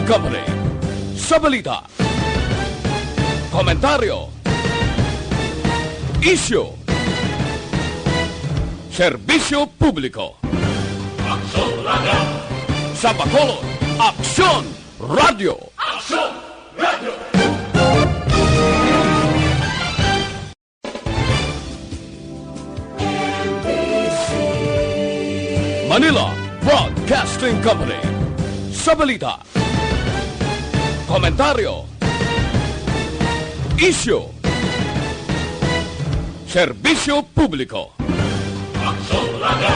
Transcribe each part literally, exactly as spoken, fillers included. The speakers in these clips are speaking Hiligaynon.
Company. Sa balita, komentaryo, isyu, serbisyo publiko. Aksyon Radio. Sa Bacolod, Aksyon Radio. Aksyon Radio. Manila Broadcasting Company. Sa balita, komentaryo, isyu, serbisyo publiko. Aksyon Radio.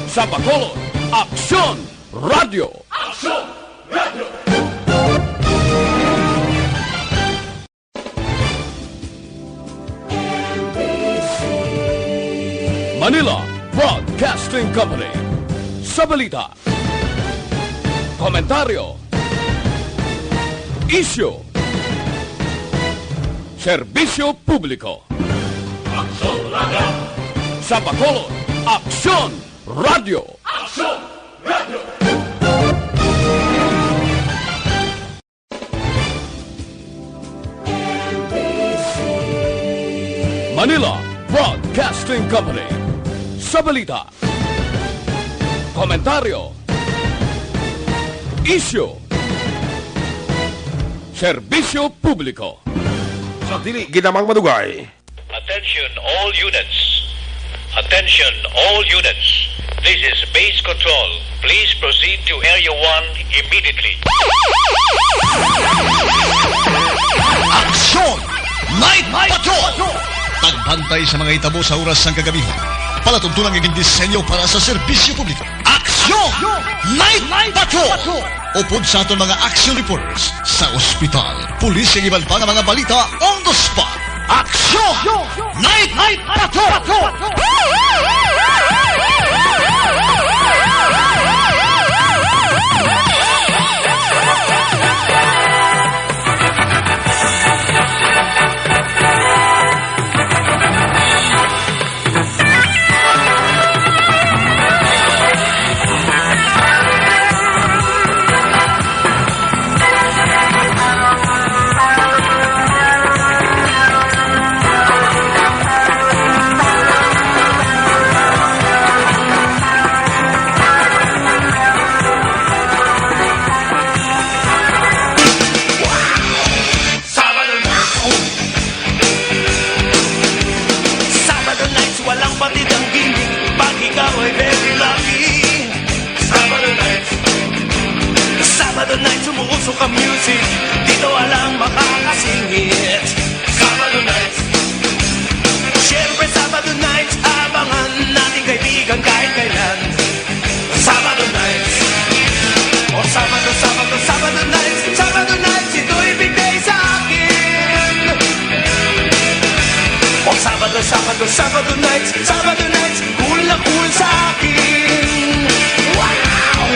Sa Bacolod, Aksyon Radio. Aksyon Radio. Manila Broadcasting Company. Sa balita, komentaryo, isyu, serbisyo publiko. Aksyon Radio. Sa Bacolod, Aksyon Radio. Aksyon Radio. Manila Broadcasting Company. Sa balita, komentaryo, isyu, serbisyo publiko. Sa dili ginamang madugay. Attention all units. Attention all units. This is Base Control. Please proceed to Area one immediately. Aksyon! Night Patrol! Pagbantay sa mga hitabo sa oras sang kagabihon. Palatuntunan nga gindisenyo para sa serbisyo publiko. Aksyon! Night Patrol! Upod sa aton mga action reporters sa ospital, pulis, kag iban pa nga mga balita on the spot. Aksyon! Night Patrol! Sabado na. Sabado nights, walang batid ang gimmick. Pag ikaw ay very lucky. Sabado nights. Sabado nights, umuusok ang music. Dito walang makakasingit. Sabado nights. Siyempre, Sabado nights, abangan natin kaibigan kahit kailan. Sabado nights. O Sabado, Sabado, Sabado nights. Sabado nights, ito'y big day sa akin. O Sabado, Sabado, Sabado nights. Sabado nights, cool na cool sa akin. Wow!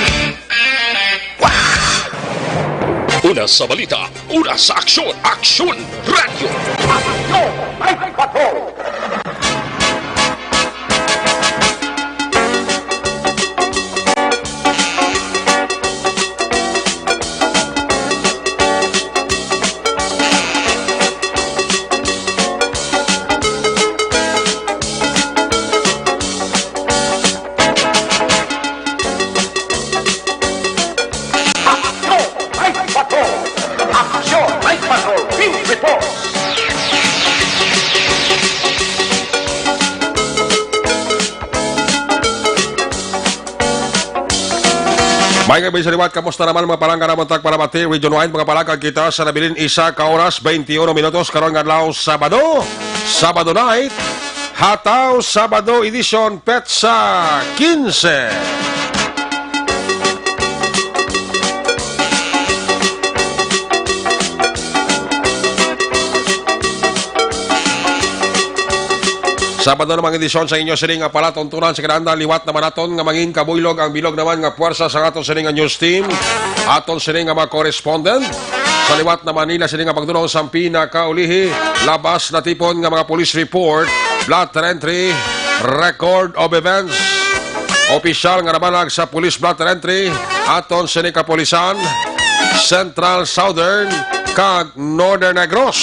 Una sa balita, una sa aksyon, Aksyon Radio. Aksyon! May Patrol! Aksyon! May Patrol! Aksyon! May Patrol! Field Report! May gabi sa liwat, kamusta naman mga palangga namon tagpalamati? Region wide, mga palangga, kita sa nabilin isa ka oras, twenty-one minutos, karon nga adlaw, Sabado, Sabado night. Hataw Sabado Edition, petsa quince. Sabado namang edisyon sa inyo sini nga palatuntunan sa kinahanglan. Liwat naman naton nga mangin kabuylog ang bilog naman nga puwersa sa aton sini nga news team, aton sini nga mga correspondent. Sa liwat na Manila, sini nga pagdunong sang pinakaulihi, labas natipon nga mga police report, blotter entry, record of events. Opisyal nga nabanag sa police blotter entry, aton sini kapulisan. Central, Southern, kag Northern Negros.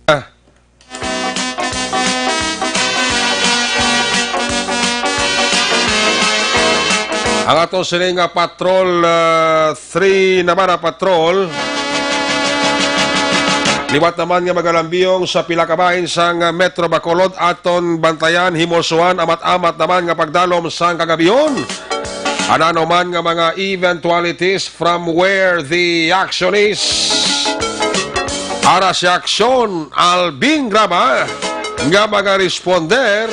Ah. Ang aton sini nga patrol, ah, three naman ang patrol. Liwat naman nga magalambiyong sa pila ka bahin sang Metro Bacolod, aton bantayan, himulsuhan, amat-amat naman nga pagdalom sang kagabihon. Anano man nga mga eventualities from where the action is. Ara si Aksyon Alvin Graba nga mga responder.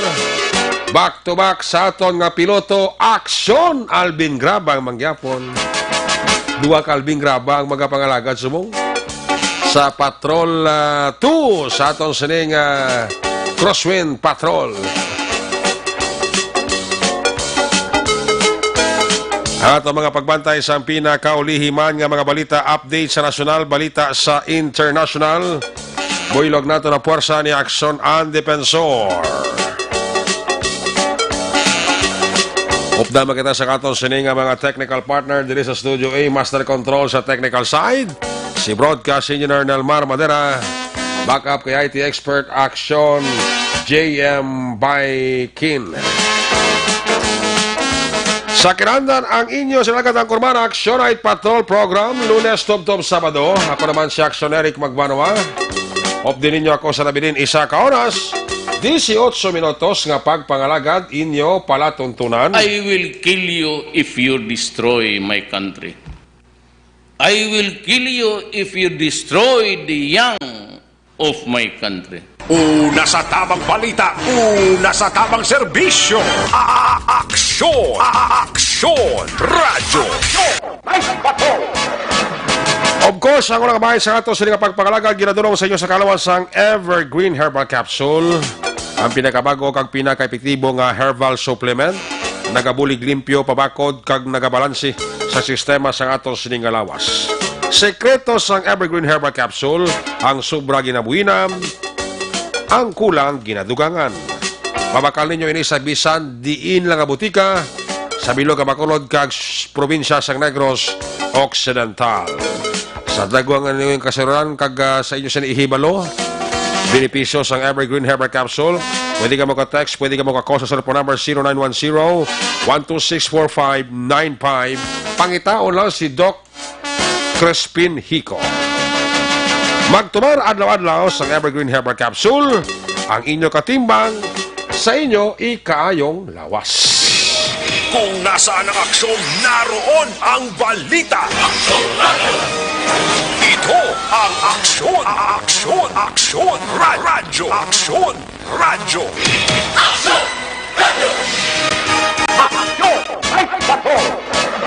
Back to back sa aton nga piloto, Aksyon Alvin Graba ang mangyapon. Duha ka Alvin Graba ang mga pangalagad subong sa Patrol, ah, two sa aton sining, ah, Crosswind Patrol. Ang aton mga pagbantay sa pinakaulihi man nga mga balita, update sa nasyonal, balita sa international. Buylog nato na puwersa ni Aksyon ang Depensor. Updan man kita sa katon sini nga mga technical partner diri sa Studio A, Master Control sa technical side, si Broadcast Engineer Nelmar Madera, backup kay I T expert Aksyon J M Baikin. Sa kinahanglan ang inyo sinagatang kurman, Aksyon Night Patrol Program, Lunes tubtob Sabado. Ako naman si Aksyon Eric Magbanwa. Updi ninyo ako sa nabilin isa ka oras, dieciocho minutos nga pagpangalagad inyo palatuntunan. I will kill you if you destroy my country. I will kill you if you destroy the young of my country. Una sa tamang balita, una sa tamang serbisyo. A-, aksyon, a-, aksyon, radyo. Of course, ang unang bahin sa ato sini nga pagpangalagad ginadulong sa inyo sa kaalawan sang Evergreen Herbal Capsule, ang pinakabago kag pinakaepektibo nga herbal supplement. Nagabulig limpyo, pabakod, kag nagabalanse sa sistema sang aton sini nga lawas. Sekreto sang Evergreen Herbal Capsule, ang sobra ginabuhina, ang kulang ginadugangan. Mabakal ninyo ini sa bisan diin lang nga butika sa bilog nga Bacolod kag s-, probinsya sang Negros Occidental. Sa dagway nga ninyo kasayuran kag, ah, sa inyo sini ihibalo, benepisyo sang Evergreen Herbal Capsule, pwede kamo ka-text, pwede kamo ka-call sa cellphone number zero nine one zero, one two six, four five nine five. Pangitaon lang si Doc Crispin Hico. Magtumar adlaw-adlaw sang Evergreen Herbal Capsule, ang inyo katimbang sa inyo ikaayong lawas. Kung nasaan ang aksyon, naroon ang balita. Ito ang Aksyon, Aksyon, Aksyon, Ra-, Radyo, Aksyon, Radyo.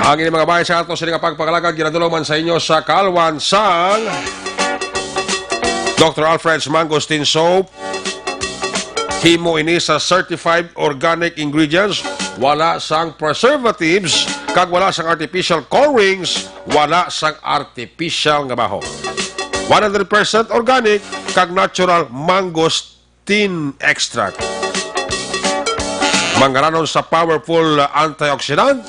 Ang ini mga bahin sa ato sini nga pagpangalagad ginadulong man sa inyo sa kalwan sang Doctor Alfred's Mangosteen Soap. Himo ini sa certified organic ingredients, wala sang preservatives, kag wala sang artificial colorings, wala sang artificial nga baho. One hundred percent organic kag natural mangosteen extract. Mangaranon sa powerful antioxidant,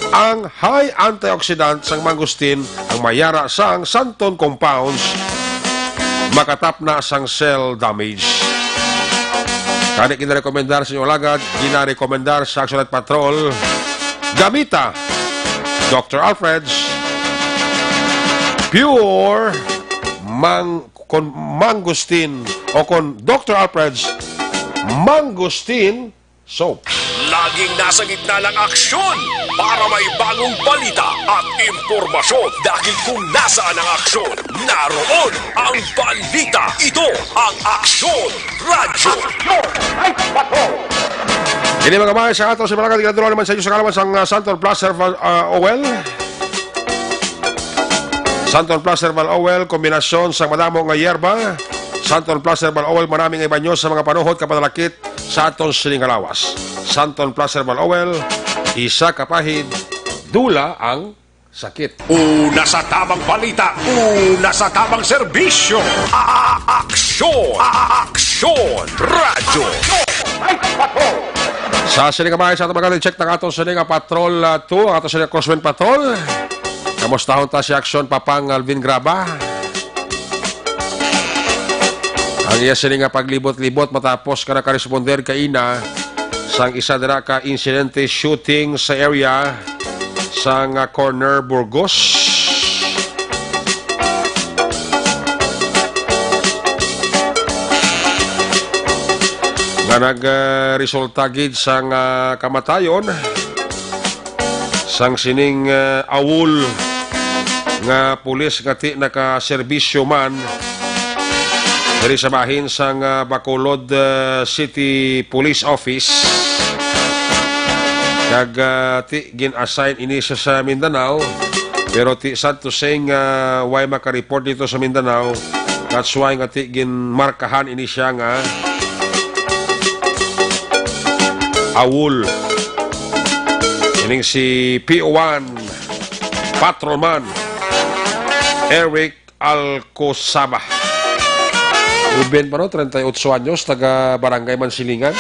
ang high antioxidant sang mangosteen ang mayara sang xanthone compounds makatapna sang cell damage. Kani ginarekomendar sa inyong alagad, ginarekomendar sa Action Night Patrol. Gamita, Doctor Alfred's Pure Mang-, kon Mangosteen o kon Doctor Alfred's Mangosteen Soap. Laging nasa gitna ng aksyon para may bagong balita at impormasyon. Dahil kung nasaan ang aksyon, naroon ang balita. Ito ang Aksyon Radyo. Ini mga bahay sa ato sa mga katigadro naman sa inyo sa kalaman sang, ah, Santon Plus Herbal, ah, Oil. Santon Plus Herbal Oil, kombinasyon sang madamo nga yerba. Santon Plus Herbal Oil, manami nga ibanyo sa mga panuhot, kapanalakit sa aton sining nga lawas. Santon Plus Herbal Oil, isa ka pahid, dula ang sakit. Una sa tamang balita, una sa tamang serbisyo. A-, aksyon, a-, aksyon, radyo. Sa sini nga mga sa atong mga check, ang ato sini nga patrol, ah, two, ang ato sini nga crosswind patrol. Kamustahon ta si Aksyon Papang Alvin Graba. Ang iya sini nga paglibot-libot matapos ka nakaresponder kaina sang isa dira ka insidente shooting sa area sang, ah, corner Burgos nga nag, ah, resulta gid sang, ah, kamatayon sang sining, ah, awol nga pulis nga ti nakaserbisyo man diri sa bahin sang, ah, Bacolod, ah, City Police Office. Kag, ah, ti gin-assign ini siya sa Mindanao, pero ti sad to say nga way maka-report dito sa Mindanao. That's why nga ti ginmarkahan ini siya nga awol. Ining si P O one Patrolman Eric Alcosaba. Uben pa, no, treinta y ocho anyos, taga Barangay Mansilingan.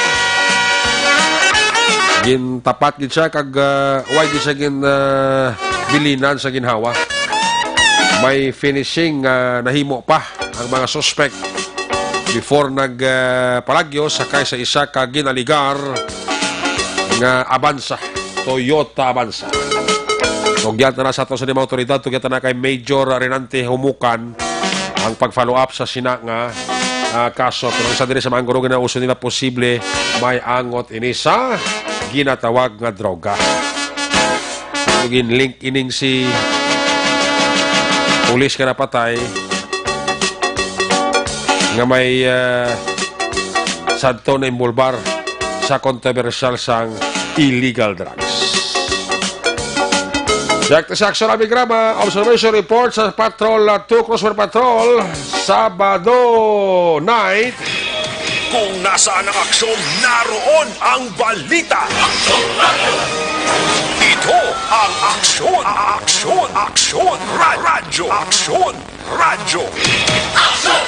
Gintapat gid siya kag, ah, way gid siya gin, ah, bilinan sa ginhawa. May finishing nga nahimo pa ang mga suspect before nag, ah, palagyo sakay sa isa ka ginaligar nga Avanza, Toyota Avanza. Tugyat na sa ato sa mga otoridad, tugyat na kay Major Renante Humukan ang pag-follow up sa sina nga, ah, kaso. Pero sa diri sa mga guro, ginauso nila posible may angot ini sa ginatawag nga droga. Naging link ining si pulis nga napatay nga may, ah, sadto na involbar sa kontrobersyal sang illegal drugs. Check the section, Abigrama. Observation report sa Patrol, uh, two Crossfire Patrol, Sabado night. Kung nasaan ang aksyon, naroon ang balita. Ito ang aksyon, aksyon, aksyon, ra-, radyo, aksyon, radyo. Aksyon!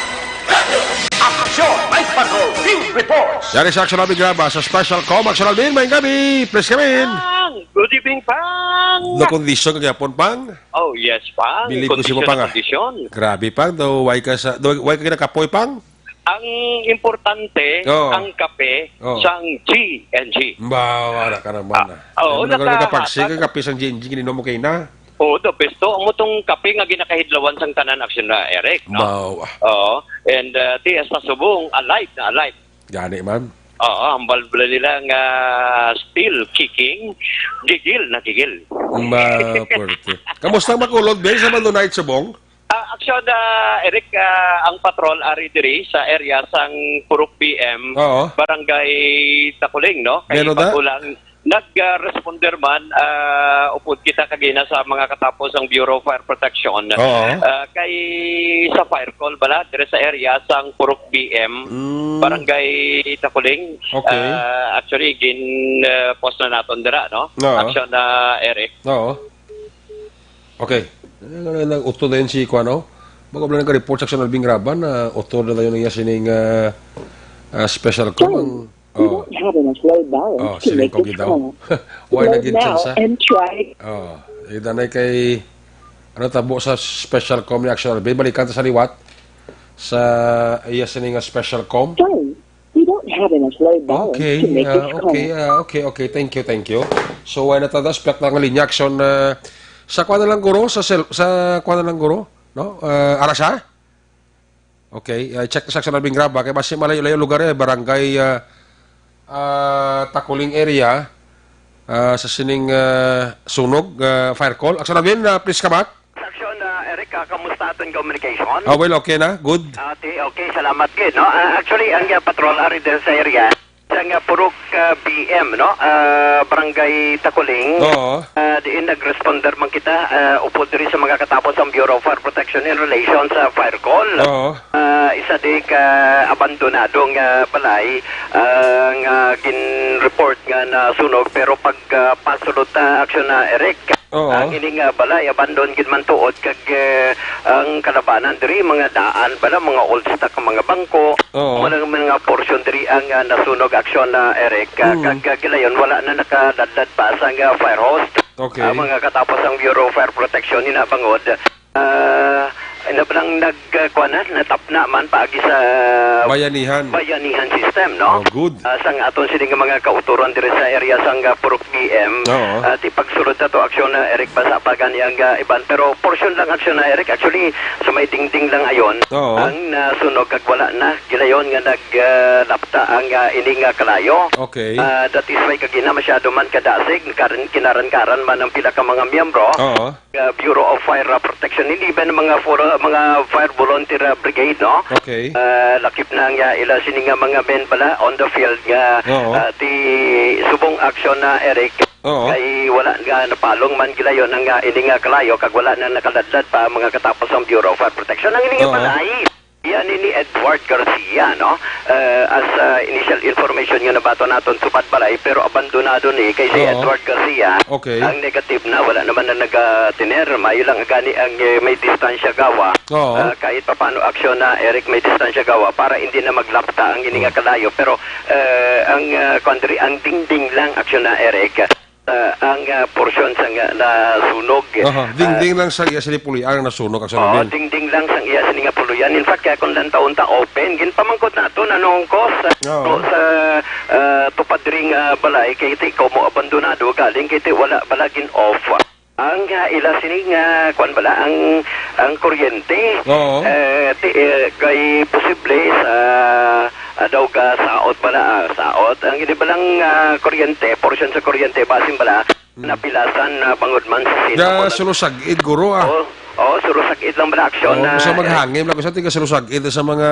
Aksyon! Night Patrol Field Reports! Yari sa Aksyon Namin Graba sa Special Com, Aksyon Alvin, may gabi. Please come in. Pang! Good evening, Pang! Nakondisyon ka gyapon, Pang? Oh, yes, Pang. Bilib ko si mo, Kondisyon Pang, na ah. Kondisyon. Grabe, Pang. Daw, why ka sa, daw, why ka kinakapoy, Pang? Ang importante, Oo. Ang kape Oo. Sang G and G. Ba, wala ka naman, Ah, ah. oo, Ano, naka-, nagkapagsi, naka-, ang kape sang G and G, gininom mo kayo na? Oo, the best to. Amo tong kape nga ginakahidlawan sang tanan, Aksyon na, Eric, no? Baw, ah. Oo. And, uh, ti, sa subong, alive na alive. Gani man. Oo, ang balbula nila nga still kicking, gigil na gigil. Ma, puwerte. Kamusta ang Bacolod, Ben, sa Sabado night, subong? Ah, Aksyon, ah, Eric, ah, ang patrol ari diri sa area sang Purok B M, Oo. Barangay Takuling, no? Kay Meron na? Bagulang, nag, ah, responder man, ah, upod kita kagina sa mga katapos ang Bureau of Fire Protection. Oo. Ah, kay sa fire call bala, dire sa area sang Purok B M, Mm. Barangay Takuling. Okay. Ah, actually, gin, ah, post na naton dira, no? Oo. Aksyon na, Eric. Oo. Okay. Ano na, nag-auto na yun si Kuano? Baka wala nagka-report sa Aksyon Alvin Graban na auto na tayo niya sining, ah, ah, special call. Sorry, ang, you oh. Don't have enough low balance Oh, to siling make ko this gid daw. Call. Why Load naging now chance, ah? And try. Oh, eh, danay kay, ano, tabo sa special com ni Aksyon Alvin. Balikan ta sa liwat. Sa iya sining, ah, special com. Sorry, we don't have enough low balance Okay, to make ah, this call. Okay, ah, okay, okay. Thank you, thank you. So, why na tada? Spiak na ang linya, Aksyon, ah, sa kuwan na lang, guro? Sa sel-, sa kuwan na lang, guro? No? Ah, ara siya? Okay, ah, check sa Aksyon Alvin Graba. Kay basi malayo-layo lugar, eh. Barangay, ah, ah, Takuling area, ah, sa sining, ah, sunog, ah, fire call. Aksyon Alvin, ah, please come back. Aksyon, ah, Eric, ah, kamusta aton communication? Ah, well, okay na. Good. Ah, okay, okay, salamat gid, no? Ah, actually, ang, ah, patrol ari din sa area, sa nga Purok, ah, B M, no? Ah, Barangay Takuling. Oo. Ah, diin nag-responder man kita, ah, upod diri sa mga katapos ang Bureau of Fire Protection in relation sa fire call. Oo. Ah, isa di ka abandonado nga balay, ah, nga gin-, report nga nasunog, pero pag, ah, pasulod ta, aksyon na, Eric, Oo. ang ining, ah, balay abandon gid man tuod kag, eh, ang kalabanan diri mga daan bala, mga old stock, mga bangko, Oo. mga, mga portion diri ang, ah, nasunog, aksyon na, Eric. Ah, Mm. kag, ah, gilayon wala na nakaladlad pa sa nga fire hose. Okay. Ah, mga katapos ang Bureau of Fire Protection, hinabangod, ah, ina ba lang nag, ah, kuwan na, natapna man paagi sa Bayanihan. Bayanihan system, no? Oh, good. Ah, sang aton sini nga mga kauturan diri sa area sang, ah, Purok B M. Oo. Ah, ti pagsulod na to, aksyon na, Eric, basa pa gani ang, ah, iban. Pero portion lang, aksyon na, Eric. Actually, sa may dingding lang ayon, Oo. ang nasunog kag wala na. Gilayon nga nag, ah, lapta ang, ah, ini nga kalayo. Okay. Ah, that is why kagina masyado man kadasig, karan-, kinaran-karan man ang pila ka mga miyembro. Oo. Uh, Bureau of Fire, uh, Protection, and even mga for, uh, mga fire volunteer, uh, brigade, no? Okay. Uh, lakip na nga ila sini nga mga men bala on the field nga, Oo. Uh, ti subong aksyon na, Eric. Oo. Kay wala nga napalong man gilayon ang, uh, ini nga kalayo kag wala na nakaladlad pa mga katapos ang Bureau of Fire Protection. Ang ini nga Oo. balay, Yan ni, ni Edward Garcia, no? Eh, as, ah, initial information nga nabaton naton, tupad balay, pero abandonado ni kay si Oo. Edward Garcia. Okay. Ang negative na, wala naman na nagatiner. Mayo lang gani ang, eh, may distansya gawa. Oo. Ah, kahit papaano aksyon na, Eric, may distansya gawa para hindi na maglapta ang ini nga kalayo. Pero, eh, ang, ah, kwan diri, ang dingding lang aksyon na, Eric. Ah, ang, ah, porsyon sa nga nasunog. Aha, ah, dingding lang sa iya sini puloy-an ang nasunog, ang Oo, sarili. Dingding lang sa iya sini nga puloy-an. In fact, kaya kung lantawon ta open, ginpamangkot naton anong cause sa, Oo. sa, ah, tupad diri nga balay, kay ti ko mo abandonado, galing kay ti wala bala gin-off ang, ah, ila sini nga, kwan bala, ang, ang kuryente. Oo. Eh, ti, eh, kay posible sa, ah, daw ka saot bala, ah, saot. Ang ini balang, ah, kuryente, porsyon sa kuryente, basin bala, napilasan na bangod man sa sino Ga ko nag- sulusag-id, guro, ah. Oo, oo, sulusag-id lang bala aksyon Oo, na, sa eh, maghangin lang ko sa tiga sulusag-id sa mga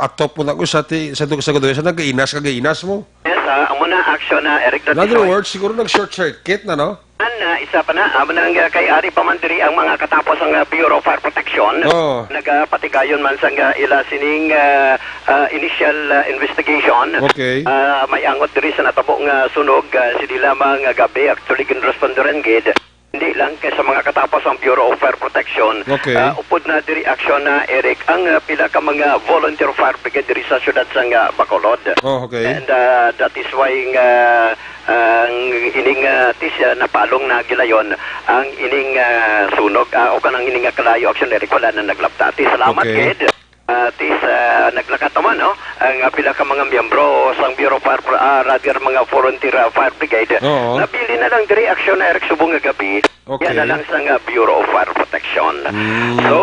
atop mo na ko sa ti-, sa, sa, sa, sa nagainas, kagainas mo. Yes, ah, amo na aksyon na, Eric, In other Datisoy. Words, siguro nag-short circuit na, no? An, ah, isa pa na, amo na nga kay ari pa man diri ang mga katapos ang, ah, Bureau of Fire Protection. Oo. Nagapatigayon man sa nga ila sining, ah, ah, initial, ah, investigation. Okay. Ah, may angot diri sa natabo nga sunog, ah, sini lamang nga gabi. Actually, ginrespondoran gid. Hindi lang kay sa mga katapos ang Bureau of Fire Protection. Okay. Ah, upod na diri aksyon na, Eric, ang, ah, pila ka mga volunteer fire brigade diri sa siyudad sang, ah, Bacolod. Oh, okay. And, ah, that is why nga ang ining, ah, tis, ah, napalong na gilayon ang ining, ah, sunog, ah, o kanang ining, ah, kalayo aksyon, Eric, wala na naglapta. Tis, salamat, Okay. Kid. Ah, tis, ah, naglakat naman, no? Ang, ah, pila ka mga miyembro sang Bureau of Fire, ah, rather mga volunteer, ah, fire brigade. Oo. Nabilin na lang diri aksyon na, Eric, subong nga gabi. Okay. Yan na lang sa nga Bureau of Fire Protection. Mm. So,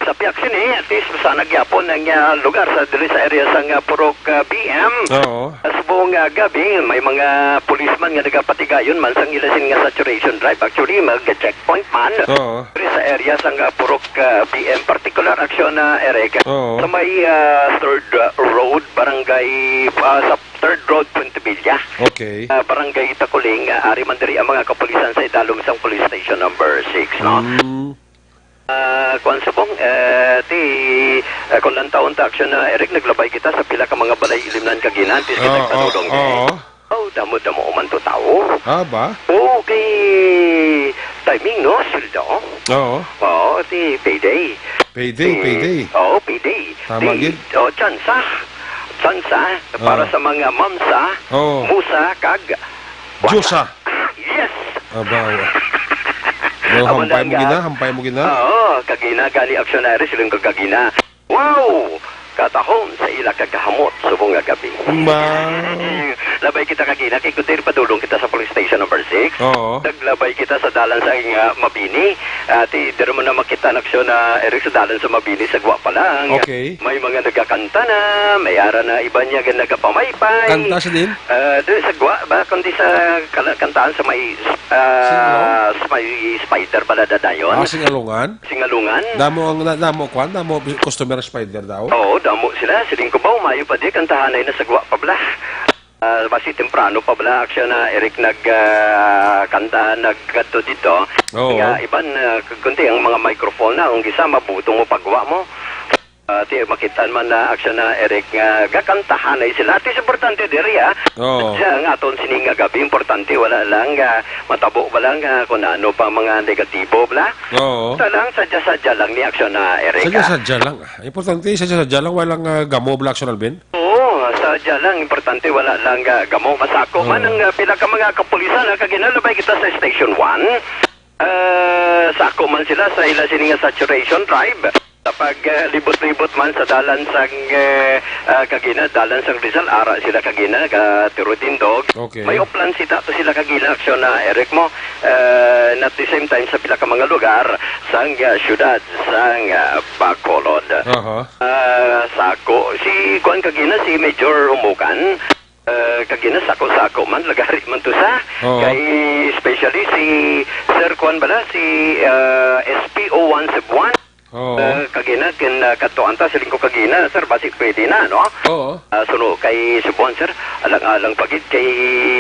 sa piyak sini, at least, sa nagyapon ang, ah, lugar sa diri sa area sa nga Purok, ah, B M. Oo. Sa subong nga gabi, may mga policeman nga nagapatigayon man sang ila sin nga saturation drive. Actually, mag-checkpoint man. Oo. Diri sa area sa nga Purok, ah, B M, particular aksyon na, Eric. Oo. Sa may, ah, Third, ah, Road, barangay, ah, sa Third Road, Puente Villa. Okay. Ah, Barangay Taculing, ah, ari man diri ang mga kapulisan sa idalom sang Police Station Number Six, no? Mm. Ah, kuwan subong, eh, ti, eh, kung lantawon ta aksyon na, Eric, naglabay kita sa pila ka mga balay ilimnan kagina, antes kita Oo, nagpadulong, oo, eh. Oo. Oh, damo-damo man to tao. Ah, ba? Oo, kay timing, no, sweldo. Oo. Oo, ti payday. Payday, Ti, payday. Oo, payday. Tama Ti, gid. Oh, tsansa. Tsansa para Ah. sa mga mamsa, Oo. musa, kag wasa. Diyosa. Yes! Aba, wa-, no, Amo hampay lang mo nga. gina, hampay mo gina. Oo, kagina, gani aksyon na rin, silang kagina. Wow! Katahom sa ila kagahamot subong nga gabi. Ma. Labay kita kagina, kay kundi padulong kita sa police station number six. Oo. Naglabay kita sa dalan sa, ah, Mabini. Ati, diri mo na makita na aksyon na, Eric, sa dalan sa Mabini, sa gwa pa lang. Okay. May mga nagakanta na, may ara na iba niya nga nagapamaypay. Kanta sa din? Ah, diri sa gwa ba, kundi sa kala-, kantaan sa may, ah, Sing-along? sa may spider pala dadayon. Ah, Sing-alongan? Sing-alongan. Damo ang na-, damo kwan, damo customer spider daw. Oo, damo sila. Siling ko ba, umayo pa di, kantahanay na sa gwa pa bala. Ah, basi temprano pa bala, aksyon na, Eric, nag, ah, kanta, nagkadto dito. Oo. Nga, iban, ah, kunti ang mga microphone na, ang gisa, mabutong mo pagwa mo. Ah, ti, makitaan man na aksyon na, Eric, nga gakantahanay sila. At least importante diri, ah. Oo. Sa nga aton sini nga gabi, importante, wala lang, ah, matabo ba lang, ah, kung ano pa mga negatibo, bla? Oo. Sa lang, sadya-sadya lang ni aksyon na, Eric, ah. Sadya-sadya lang. Importante, sadya-sadya lang, walang, ah, gamo, bla, aksyon, Alvin? Oo, sadya lang, importante, wala lang, ah, gamo. Masako man Oo. ang, ah, pila ka mga kapulisan, ah, kaginalabay kita sa Station one. Ah, sako man sila sa ila sini nga saturation drive. Sa pag, ah, libot-libot man sa dalan sang, eh, ah, kagina, dalan sang Rizal, ara sila kagina, ga Tirotindog. Okay. May uplan sita to sila kagina, aksyon na, Eric, mo. Ah, and at the same time, sa pila ka mga lugar, sang, ah, syudad, sang, ah, Bacolod. Aha. Ah, sako, si, kuwan kagina, si Major Umukan, Eh, kag ina, sako-sako man, lagari man to sa. Oo. Kay, especially si Sir Kwan bala, si, ah, S P O one Cebuan. Oo. Eh, kag ina, kin, ah, kadtuan ta, siling ko kag ina, sir, basi pwede na, no? Oo. Ah, suno kay Cebuan, sir, alang-alang pa gid kay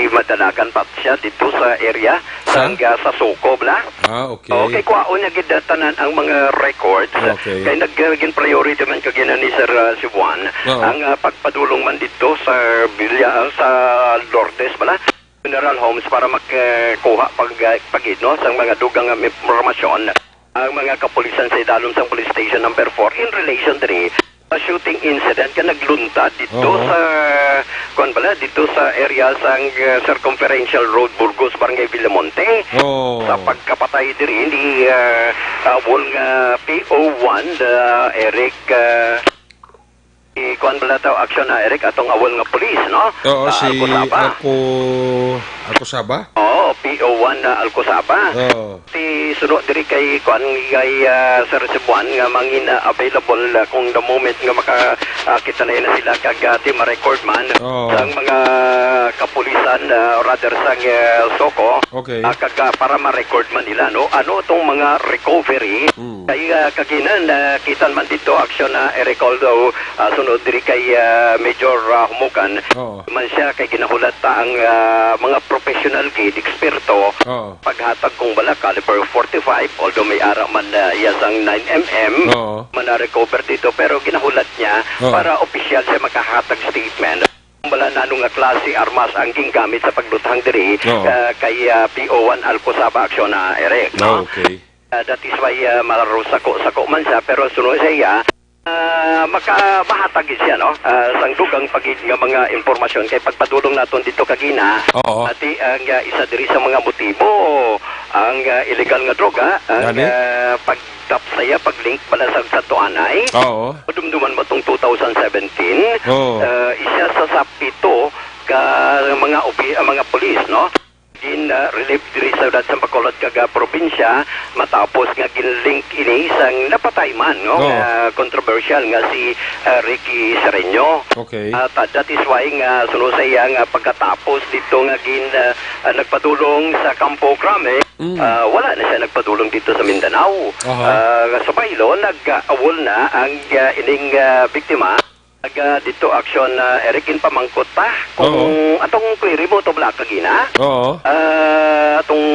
madalagan pa siya dito sa area. Sa? Sang, ah, sa Sukob, la? Ah, okay. Okay, kwaon niya gid tanan ang mga records. Okay. Kay nag-, naging priority man kag ina ni Sir, ah, Cebuan. Oo. Ang, ah, pagpadulong man dito sa Villa, sa Lourdes bala, funeral homes para makakuha pag, ah, pag-, no, sang mga dugang nga impormasyon ang mga kapulisan sa idalom sang Police Station Number Four in relation diri sa shooting incident nga nagluntad dito Oo. sa, kuwan bala, dito sa area sang, uh, Circumferential Road, Burgos, Barangay Villamonte. Oo. Sa pagkapatay diri ni, uh, uh, Wall nga P O one, uh, Eric, uh, si kuwan bala taw, aksyon na, Eric, atong awol nga pulis, no? Oo, Ah, si Alcozaba. Ako, Alcozaba? Oo, P O one na Alcozaba. Oo. Si suno diri kay kuan, kay, ah, Sir Cebuan nga mangin, ah, available, ah, kung the moment nga maka, ah, kita na yun sila kag, ah, di ma-record man Oo. sang mga kapulisan, ah, rather sang, ah, SOCO, Okay. ah, kag, ah, para ma-record man nila, no? Ano tong mga recovery? Mm. Kay, ah, kagina, nakita man dito aksyon na Eric, although, ah, sunod diri kay, ah, Major, ah, Humukan, Oo. man siya kay ginahulat ta ang, ah, mga professional gid, eksperto, Oo. paghatag kung bala caliber forty-five, although may ara man, ah, iya sang nine M M, Oo. man na-recover dito, pero ginahulat niya Oo. para opisyal siya makahatag statement. Kung bala nano nga klase armas ang gingamit sa pagluthang diri, Oo. ah, kay, ah, P O one Alcozaba aksyon na, Eric, no? Ah, okay. Ah, that is why, ah, marusako-sako man siya, pero suno sa iya, ah, maka-, mahatag gid siya, no? Ah, sang dugang pa gid nga mga impormasyon kay pagpadulong naton dito kagina, Oo. ati ang, ah, isa diri sa mga motibo, ang, ah, illegal nga droga, ang, Gani? ah, pag-tap sa iya, pag-link pala sa, sa tuanay. Oo. Madumduman mo tong two thousand seventeen, Oo. ah, isa sa, sa pito ka mga opi-, ah, mga pulis, no? Gin, ah, relieve diri sa syudad sa Bacolod kag, ah, probinsya matapos nga gin-link ini sang napatay man, no, Oo. nga controversial nga si, ah, Ricky Sereno. Okay. At, ah, that is why nga suno sa iya nga pagkatapos dito nga gin, ah, ah, nagpadulong sa Campo Crame, Mm. ah, wala na siya nagpadulong dito sa Mindanao. Aha. Ah, sa Bailo, nag-awol na ang, ah, ining, ah, biktima. Taga dito, aksyon, ah, Eric, ginpamangkot ta kung Oo. atong query mo to, Black, kagina. Oo. Ah, atong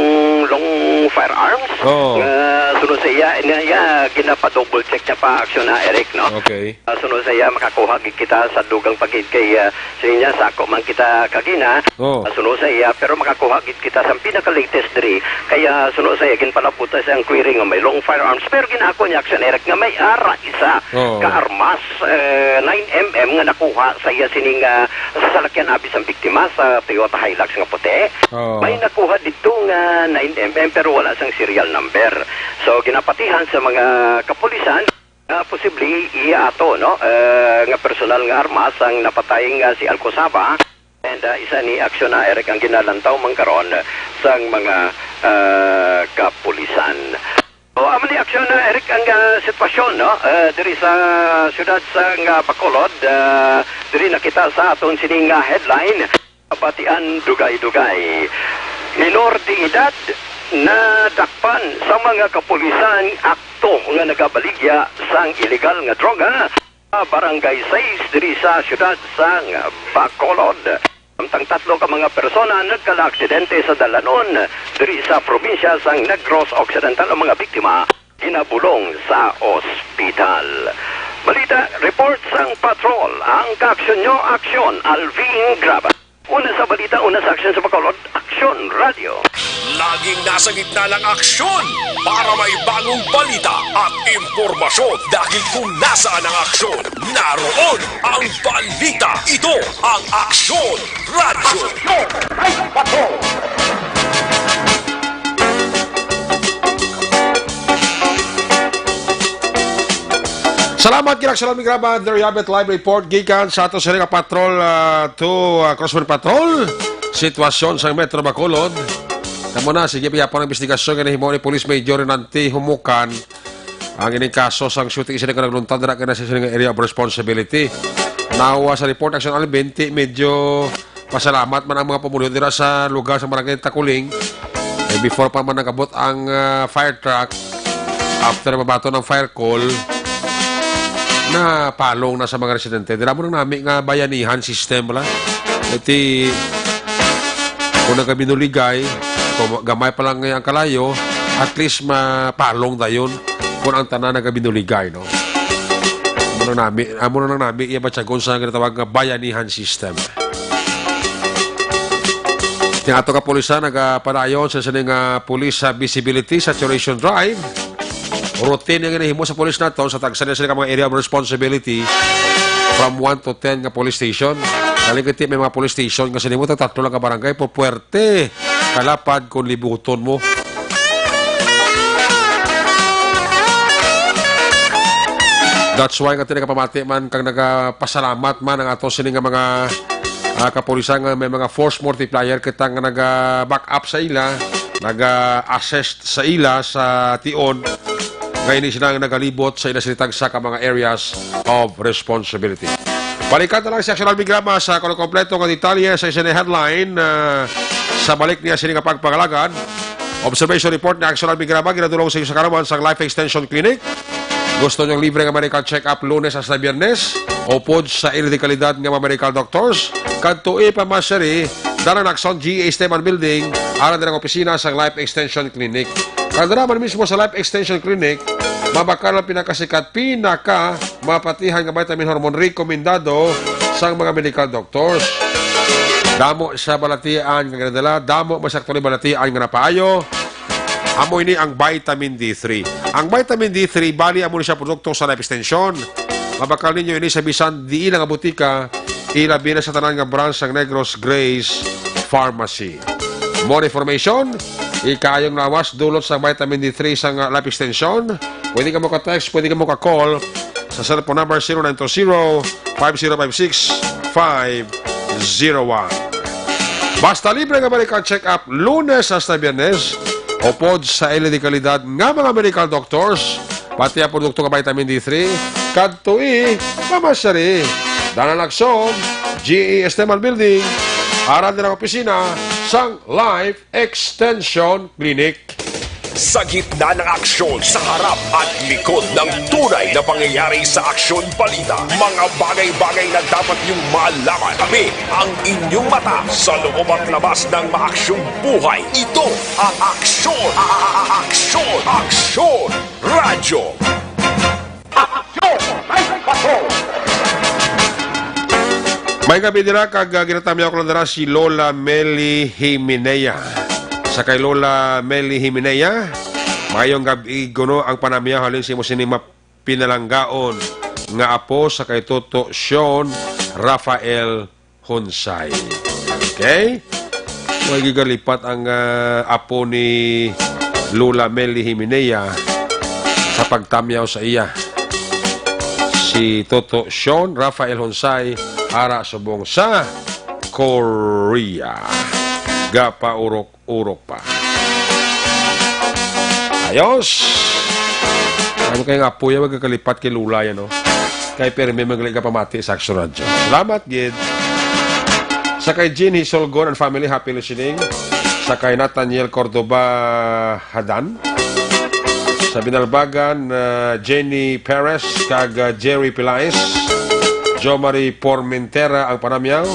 long firearms. Oo. Nga sunod sa iya, niya, iya, ginapa-double check niya pa, aksyon na, Eric, no? Okay. Ah, sunod sa iya, makakuha gid kita sa dugang pa gid kay, ah, sa niya, sako man kita kagina. Oo. Ah, sunod sa iya, pero makakuha gid kita sa pinaka-latest diri. Kaya sunod sa iya, ginpalaputa sa ang query nga may long firearms. Pero ginako niya, aksyon, Eric, nga may ara isa Oo. ka armas, eh, nine M M nga nakuha sa iya sining, ah, sa salakyan abi sang biktima sa Toyota Hilux nga puti. Oo. May nakuha dito nga nine M M pero wala sang serial number. So, ginapatihan sa mga kapulisan nga posible iya ato, no, eh, nga personal nga armas ang napatay nga si Alcozaba. And, ah, isa ni aksyon na, Eric, ang ginalantaw man karon sang mga, ah, kapulisan. O, amo ni aksyon na, Eric, ang, ah, sitwasyon, no? Ah, diri sa siyudad sa nga Bacolod, ah, diri nakita sa aton sining nga headline, batian dugay-dugay. Minor de edad nadakpan sa mga kapulisan akto nga nagabaligya sang iligal nga droga sa Barangay Sais diri sa siyudad sang Bacolod. Samtang tatlo ka mga persona nagkalaaksidente sa dalanon diri sa probinsya sang Negros Occidental. Ang mga biktima ginabulong sa ospital. Balita, report sang patrol. Ang kaaksyon nyo, aksyon, Alvin Graba. Una sa balita, una sa aksyon sa Bacolod, Aksyon Radio. Laging nasa gitna ng aksyon para may bagong balita at impormasyon. Dahil kung nasaan ang aksyon, naroon ang balita. Ito ang Aksyon Radyo. Salamat, Kirak Salami Graba. There you have it, live report gikan sa ato sini nga patrol, ah, to, ah, Crossman Patrol. Sitwasyon sa Metro Bacolod. Kamo na, sige, piyapon ang investigasyon nga nahimo ni Police Major Renante Humukan. Ang ining kaso sang shooting incident nga nagluntad dira kay na sa sini nga area of responsibility. Now, ah, sa report, Action Alvin, ti medyo pasalamat man ang mga pumuluyo dira sa lugar sa Barangay Takuling. Eh, before pa man nagabot ang, ah, fire truck, after mabaton ang fire call, napalong na sa mga residente. Dira mo nang nami nga bayanihan system, wala? Iti, kung nagabinuligay, kung gamay pa lang ang kalayo, at least mapalong dayon kung ang tanan nagabinuligay, no? Amo na nami, amo na nang nami, iya batyagon sa ginatawag nga bayanihan system. Ang ato kapulisan nagapadayon sa sini nga police, ah, visibility saturation drive. Routine nga ginahimo sa police naton sa tagsa na sila ka mga area of responsibility from one to ten nga police station. Galing kiti may mga police station nga sa nimo tatlo lang ka barangay, pupuwerte kalapad kung libuton mo. That's why nga tinagapamati man kag nagapasalamat man ang ato sini nga mga, ah, kapulisan nga may mga force multiplier kita nga naga-back up sa ila, naga-assist sa ila sa tion nga ini sila nga nagalibot sa ila sini tagsa ka mga areas of responsibility. Balikan na lang si Action Alvin Graba sa kompleto nga detalye sa isa nga headline, ah, sa balik niya sini nga pagpangalagad. Observation report ni Action Alvin Graba, ginadulong sa inyo sa kaaraman sang Life Extension Clinic. Gusto niyong libre nga medical check-up Lunes hasta Biyernes? Upod sa ila dekalidad nga mga medical doctors, kadtoi pa masiri, dara na sa G A Esteban Building, ara dira ang opisina sang Life Extension Clinic. Kag dira man mismo sa Life Extension Clinic, mabakal ang pinakasikat, pinaka mapatihan nga vitamin hormone rekomendado sang mga medical doctors. Damo sa balatian nga ginadala, damo man sa aktual balatian nga napaayo. Amo ini ang vitamin D three. Ang vitamin D three, bali amo ni siya produkto sa Life Extension. Mabakal ninyo ini sa bisan diin nga butika, ilabi na sa tanan nga branch sang Negros Grace Pharmacy. More information, ikaayong lawas, dulot sa vitamin D three sang Life Extension. Pwede ka mo ka-text, pwede ka mo ka-call sa cellphone number zero nine two zero, five zero five six, five zero one. Basta libre nga medical check-up Lunes hasta Biyernes, upod sa ila dekalidad nga mga medical doctors, pati ang produkto nga vitamin D three, kadtoi pa masiri, dara na sa G A Esteban Building, ara dira ang opisina sang Life Extension Clinic. Sa gitna ng aksyon, sa harap at likod ng tunay na pangyayari sa Aksyon Balita, mga bagay-bagay na dapat niyong malaman. Kami ang inyong mata sa loob at labas ng maaksyong buhay. Ito ang Aksyon, Aksyon, Aksyon Radyo. Aksyon! May gabi dira kag, ah, ginatamyaw ko lang dira si Lola Meli Himinea. Sa kay Lola Meli Himinea, mayong gabi kuno ang panamyaw halin sa imo sini mapinalanggaon nga apo sa kay Toto Sean Rafael Honsay. Okay? May gigalipat ang, ah, apo ni Lola Meli Himinea sa pagtamyaw sa iya. Si Toto Sean Rafael Honsay, ara subong sa Korea. Gapaurok-urok pa. Ayos! Ano kaya nga apo yan, magkakalipat kay Lola yan, no? Kay Permi, magaling ka pamati sa Action Radyo. Salamat, gid. Sa kay Jean Hisolgon and family, happy listening. Sa kay Nathaniel Cordoba Hadan. Sa Binalbagan, ah, Jenny Perez, kag, ah, Jerry Pilaes. Jo Marie Pormentera ang panamyaw.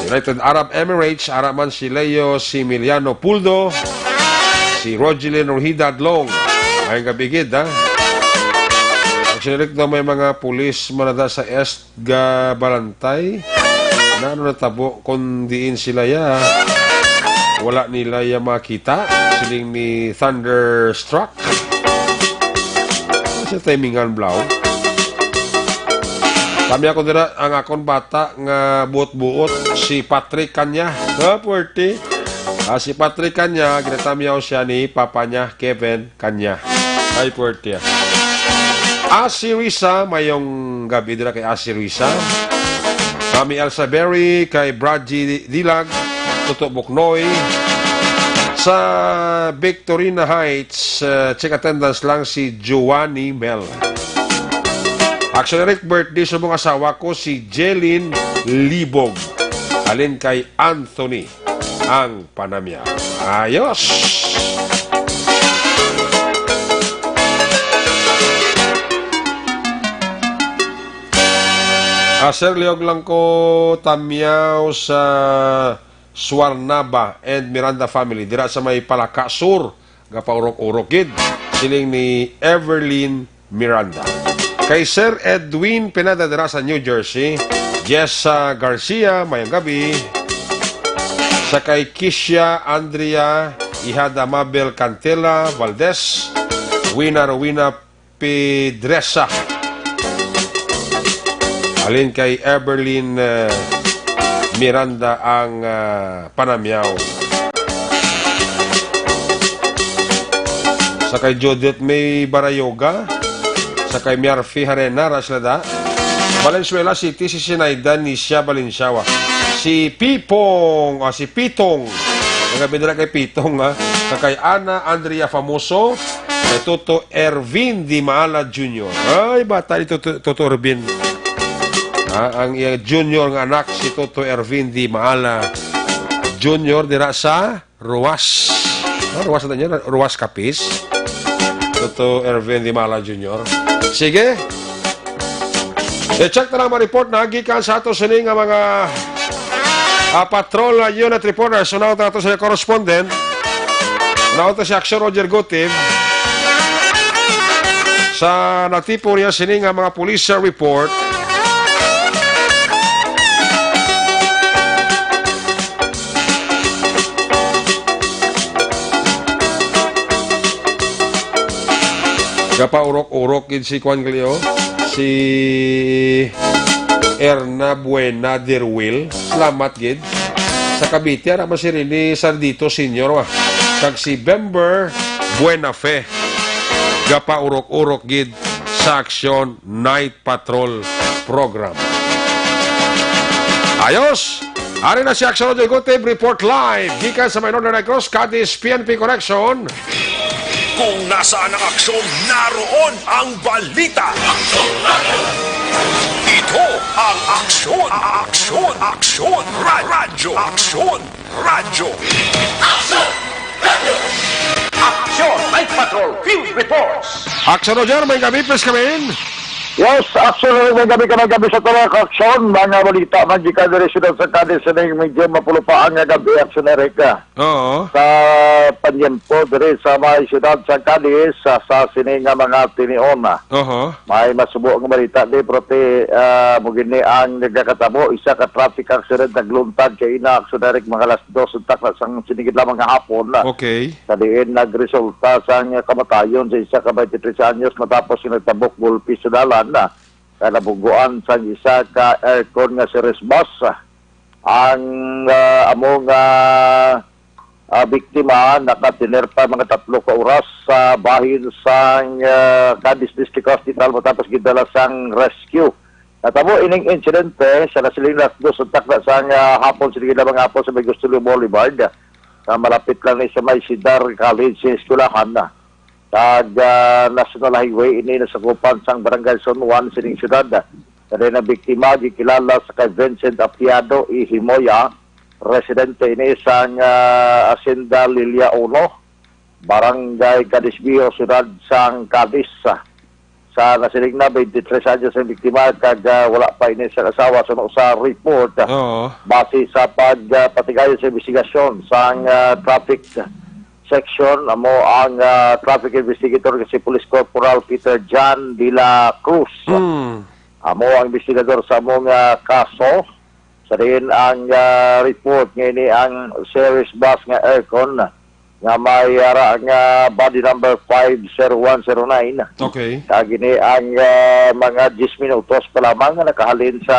United Arab Emirates, ara man si Leo Similiano Puldo, si Rogelin Rojida Adlong. Mayong gabi gid, ha? Sirik daw may mga pulis manada sa East ga Balantay. Na ano natabo kung diin sila ya? Wala nila ya makita. Siling ni Thunderstruck. Sa timingan, Blau. Kami ako dira, ang akon bata nga buot-buot, si Patrick Kanya. Ha, puwerte. Ah, si Patrick Kanya, ginatamyaw siya ni papa niya, Kevin Kanya. Ay, puwerte, ah. Asi Risa, mayong gabi dira kay Asi Risa. Kami Elsa Berry, kay Bradji Dilag, Toto Buknoy. Sa Victorina Heights, uh, check attendance lang si Giovanni Mel. Actually, Rick, birthday sa mga asawa ko, si Jelin Libog. Halin kay Anthony ang panamya. Ayos! Ah, sir, liog lang ko tamyaw sa Suarnaba and Miranda family. Dira sa may Palaka Sur, gapaurok-urok gid. Siling ni Everlyn Miranda. Kay Sir Edwin Pineda dira sa New Jersey, Jessa Garcia, mayong gabi. Sa kay Kisha Andrea, Ihada Mabel Cantela Valdez, Wina Rowena Pedresa. Halin kay Everlyn, eh, Miranda ang, ah, panamyaw. Sa kay Judith May Barayoga, sa kay Miarfi Harena, Raslada, Valenzuela City, si Sinaida Nisha Valenciawa. Si Pipong, ah, si Pitong. Ang gabi nila kay Pitong, ha? Sa kay Ana Andrea Famoso, kay Toto Ervin Di Maala Junior. Ay, bata ni Toto, Toto Ervin. Ha? Ang iya junior nga anak, si Toto Ervin Di Maala Junior, dira sa Ruas. Ah, Ruas na niya, Ruas Capiz. Toto Ervin Di Maala Junior. Sige. I-check na lang mga report na gikan sa ato sini nga mga, ah, patrol, ah, unit reporters. So, naunta nato sa correspondent. Naunta si Action Roger Gutib. Sa natipo niya sini nga mga police, ah, report. Gapaurok-urok gid si Kwan Glio, si Erna Buena Derwil. Salamat gid. Sa Cavite, ara man si Rene Sardito Senior, wa. Kag si Bember Buena Fe. Gapaurok-urok gid sa Aksyon Night Patrol Program. Ayos! Ari na si Aksyon Roger Gutib, report live gikan sa may Northern Negros, Cadiz P N P Connection. Kung nasaan ang aksyon, naroon ang balita. Ito ang Aksyon, Aksyon, Aksyon, Ra-, Radyo, Aksyon, Radyo. Aksyon! Night Patrol Field Reports! Aksyon, Roger, may gabi, please come in. Yes, Aksyon, may gabi ka, may gabi sa tanan, Aksyon. Mga balita man gikan diri sa siyudad sa Cadiz, sa ning medyo mapulupaan nga gabi, Aksyon Eric, ah. Oo. Sa panyempo diri sa may siyudad sa Cadiz, sa, sa sini nga mga tinion, ah. Oho. May masubo nga balita di, pero ti, ah, mo gini ang nagakatabo, isa ka traffic accident nagluntad kay ina, Aksyon Eric, mga alas dos unta na sang sinigid lamang nga hapon, ah. Okay. Sa diin nagresulta sang kamatayon sa isa ka twenty-three anyos matapos nga nagtabok gulpi sa dalan, ah, nga nabuguan sang isa ka aircon nga series bus. Ang, ah, amo nga, ah, biktima nakatinerta mga tatlo ka oras sa bahin sang, ah, Cadiz District Hospital matapos gidala sang rescue. Natabo ining insidente sa nasiling alas dos unta na sang, ah, hapon, sige lamang hapon sa may Gustulio Boulevard, nga malapit lang ni sa may Cedar College sa eskwelahan. Kag, ah, National Highway ini nasakupan sang Barangay San Juan sining siyudad. Kani na biktima gikilala sa kay Vincent Apiado y Himoya, residente ini sang, ah, Hacienda Lilia Uno, Barangay Cadiz Viejo, siyudad sang Cadiz. Sa nasiling na twenty-three anyos ang biktima kag, ah, wala pa ini sa asawa sa usa report. Oo. Base sa pag, ah, patigayon sa investigasyon sang, ah, traffic Section, amo ang, ah, traffic investigator nga si Police Corporal Peter John de la Cruz. Mm. Amo ang investigador sa among, ah, kaso. Sa diin ang, ah, report nga ini ang series bus nga aircon nga may ara nga body number five zero one zero nine. Okay. Kag ini ang, ah, mga diyes minutos pa lamang nga nakahalin sa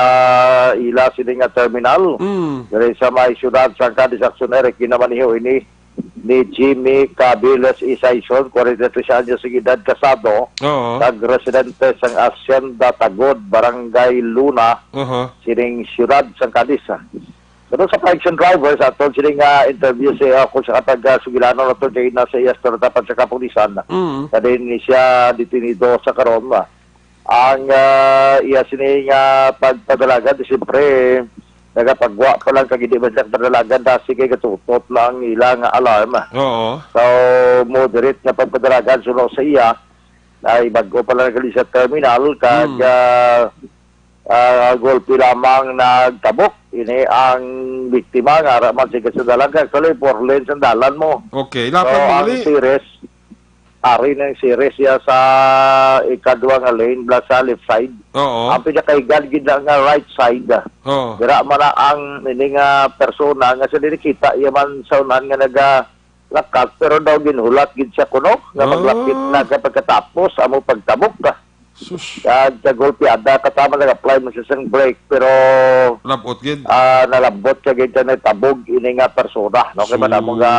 ila sini nga terminal. Mm. Diri sa may siyudad sang Cadiz, Action Eric, ginamaniho ini ni Jimmy Cabiles Isaison, kwarenta y tres anyos ang edad, kasado, Oo. kag residente sang Hacienda Tagod, Barangay Luna, Aha. sining siyudad sang Cadiz. Pero sa pa-action driver, sa aton sini nga interview sa iya, kung sa katag, ah, sugilanon nato kay na sa iya, sa tapat sa kapulisan, Mm. na din ni siya detenido sa karon. Ang, ah, iya sini nga pagpadalagan, di siyempre, nagapagwa pa lang kag hindi man siya padalagan, dasi kay gatutot na ang ila nga alarm. Oo. So, moderate nga pagpadalagan suno sa iya, ay bago pa lang gali sa terminal, kag, Hmm. ah, ah, golpe lamang nagtabok. Ini ang biktima nga ara man sa kasadalan, kag actually, four lanes ang dalan mo. Okay, So, lapad mo ang gali. series, ari ng series siya sa ikadwa nga lane, bala sa left side. Oo. Ang pinakaigal gid na nga right side. Oo. Dira man na ang ini nga persona nga sa dinikita iya man sa unahan nga nagalakat, pero daw ginhulat gid siya kuno nga Ah. maglapit na ka pagkatapos amo pagtabok ka. Sus. Kag sa golpeada, katama nag-apply man siya sang brake, pero Labot gid. ah, nalabot siya gid siya, natabog ini nga persona, no? Kay man amo nga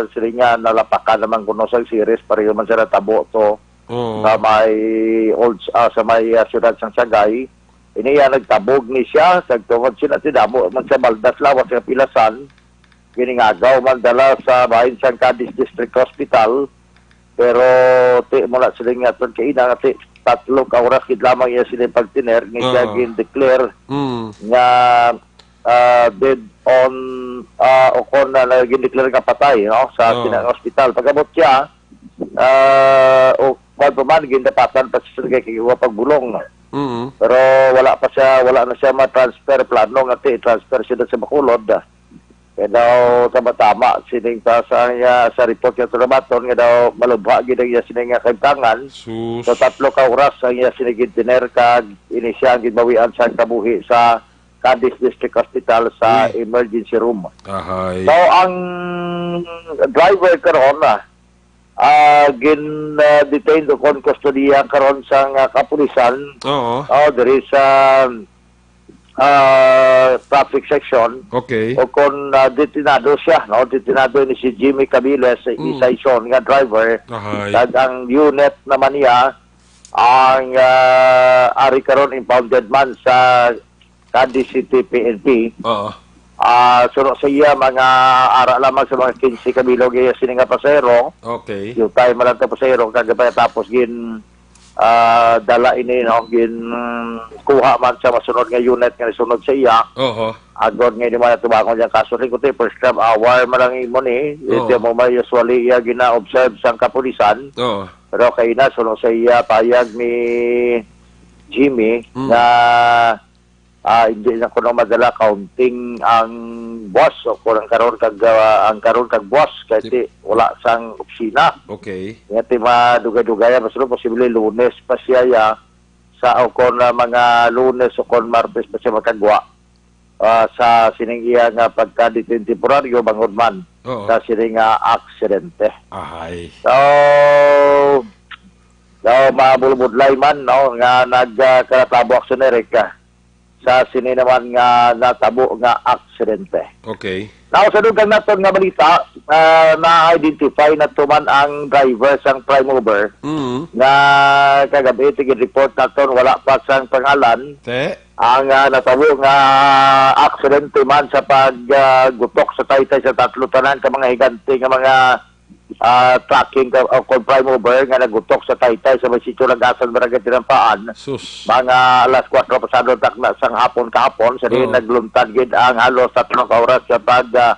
Sus. sila nga nalapakan naman kuno sa series, pareho man sila tabo to Oo. sa may old, ah, sa may, ah, siyudad sang Sagay. Ini iya nagtabog ni siya, kag tungod sila ti damo man sa baldas lawas nga pilasan, giningagaw man dala sa bahin sang Cadiz District Hospital. Pero ti mo na sila nga aton kaina nga ti tatlo ka oras gid lamang iya sila pagtiner nga siya Oo. gin-declare Mm. nga, ah, dead on, ah, o kon na, na gin-declare nga patay, no, sa Oo. sina-, ospital. Pag-abot siya, ah, o kwan pa man, gindapatan pa siya kay kiwa pagbulong. Mm. Pero wala pa siya, wala na siya ma-transfer. Plano nga ti transfer siya sa Bacolod. Kaya daw tama-tama, sining ta sa, ah, sa report nga tulabaton nga daw malubha gid ang iya sining nga kahimtangan. Sus. So, tatlo ka oras ang iya sining gintiner kag ini siya ang ginbawian sa kabuhi sa Cadiz District Hospital sa Uy. emergency room. Ahay. So, ang driver karon, ah, ah, gin, ah, detained o kon kustodiya karon sang, ah, kapulisan. Oo. Oh, diri sa, ah, traffic section. Okay. O kon, ah, detenado siya, no? Detenado ni si Jimmy Cabiles, sa Mm. Isaison nga driver. Ahay. Kag ang unit naman niya, ang, ah, ari karon impounded man sa Cadiz City P N P. Oo. Ah, suno sa iya, mga ara lamang sa mga quince ka bilog iya sini nga pasahero. Okay. Yutay man lang ta pasahero, kag pagkatapos gin, ah, dala ini, no, gin kuha man sa masunod nga unit nga nisunod sa iya. Oho. Agod nga hindi man natubangon yung kaso ni, kundi first time aware man lang imo ni. Oo. Ito mo may usually iya gina-observe sang kapulisan. Oo. Pero kay na, suno sa iya payag ni Jimmy Mm. nga ah, hindi na kuno madala counting ang boss o kung ang karon kag, ah, ang karon kag boss kay Tip- ti wala sang opisina. Okay. Nga ti madugay-dugay, mas posible Lunes pa siya ya, sa o kon, ah, mga Lunes o kon Martes pa siya makagwa, ah, sa sining iya nga pagka-detain temporaryo bangod man Oo. sa sining nga aksidente. Ahay. So, so, mabulbudlay man, no, nga nag, ah, kalatabo aksyon, Eric, ah, sa sini naman nga natabo nga aksidente. Okay. Now, sa dugang naton nga balita, ah, na-identify na tuman ang driver sang Prime Mover Mm. nga kagabi, tigin-report naton, wala pa sang pangalan. Te? Ang, ah, natabo nga aksidente man sa pag, ah, gutok sa taytay sa tatlo tanan ka mga higante nga mga ah, trucking ka, o kon Prime Mover nga nagutok sa taytay sa may sitio Lagasan, Barangay Tinampaan. Sus. Mga alas kuwatro pasado takna sang hapon kahapon, sa diin Oh. nagluntad gid ang halos tatlo ka oras sa pag, ah,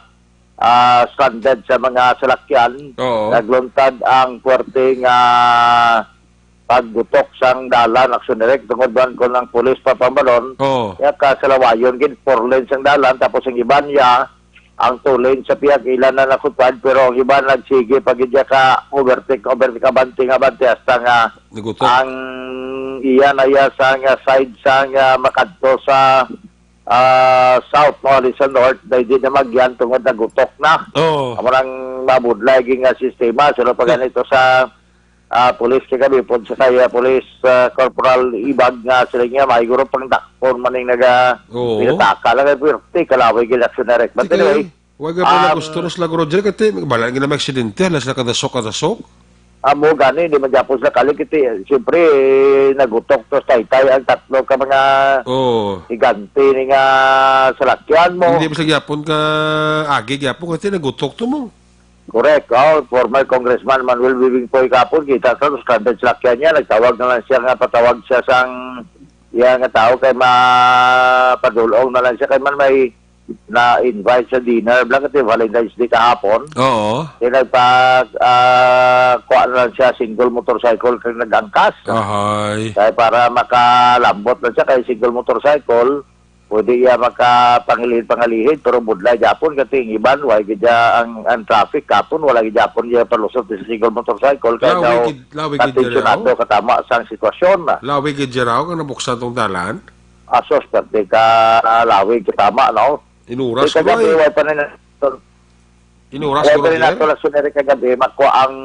ah, stranded sa mga salakyan. Oo. Nagluntad ang puwerte nga paggutok sang dalan, aksyon direct, tungod man kon ang pulis pa pambalon, Oo. ya ka salawayon gid, four lanes ang dalan, tapos ang iban ya, Ang two lane sa pihak ila na nakutad, pero ang iba nagsige pa gid ka overtake, overtake, abante nga abante, hasta nga Nagutok. ang iya na iya sa nga side sa nga makadto sa, ah, south, no, ali sa north, na hindi na magyan tungod nagutok na. Oo. Amo nang mabudlay gid nga sistema. Sila pa ganito sa, ah, police kagabi pod sa kaya police, ah, Corporal Ibag nga sila niya, may guro pang dakpon man ning naga Oo. pinataka lang kay puwerte, kalaway gid aksyon na rek. But Di kayo, anyway, wag ka pala um, gusto na sila, Roger, kasi bala nga na may aksidente, na sila kadasok, kadasok. Amo gani, di man gyapon sila kalig, kasi siyempre, eh, nagutok to sa taytay ang tatlo ka mga Oo. higante ni nga salakyan mo. Hindi ba sila gyapon ka agi gyapon kasi nagutok to mo? Correct. Oh, former Congressman Manuel Bibingpoy kapon, kita sa stranded salakyan niya, nagtawag na lang siya nga patawag siya sang iya nga tao kay mapadulong na lang siya kay man may na-invite sa dinner, bla, kasi Valentine's Day kahapon. Oo. Kaya nagpa, ah, kuha na lang siya single motorcycle kay nag-angkas. Ahay. Kaya para makalambot na siya kay single motorcycle, pwede iya makapangilid-pangilid, pero budlay gyapon, kasi ang iban, wala gid iya ang, ang traffic kapon, wala gid gyapon iya palusot sa single motorcycle, kaya Lawig daw gid, lawig gid diri, atensyon ato oh. katama sang sitwasyon. Lawig gid diri, oh, nga nabuksan tong dalan. Asos, pati ka lawig katama, no? Inuras Di ko kagabi, ay. Wala pa na Inuras Kaya ko, pwede Roger? nato lang suniri kagabi, makuha ang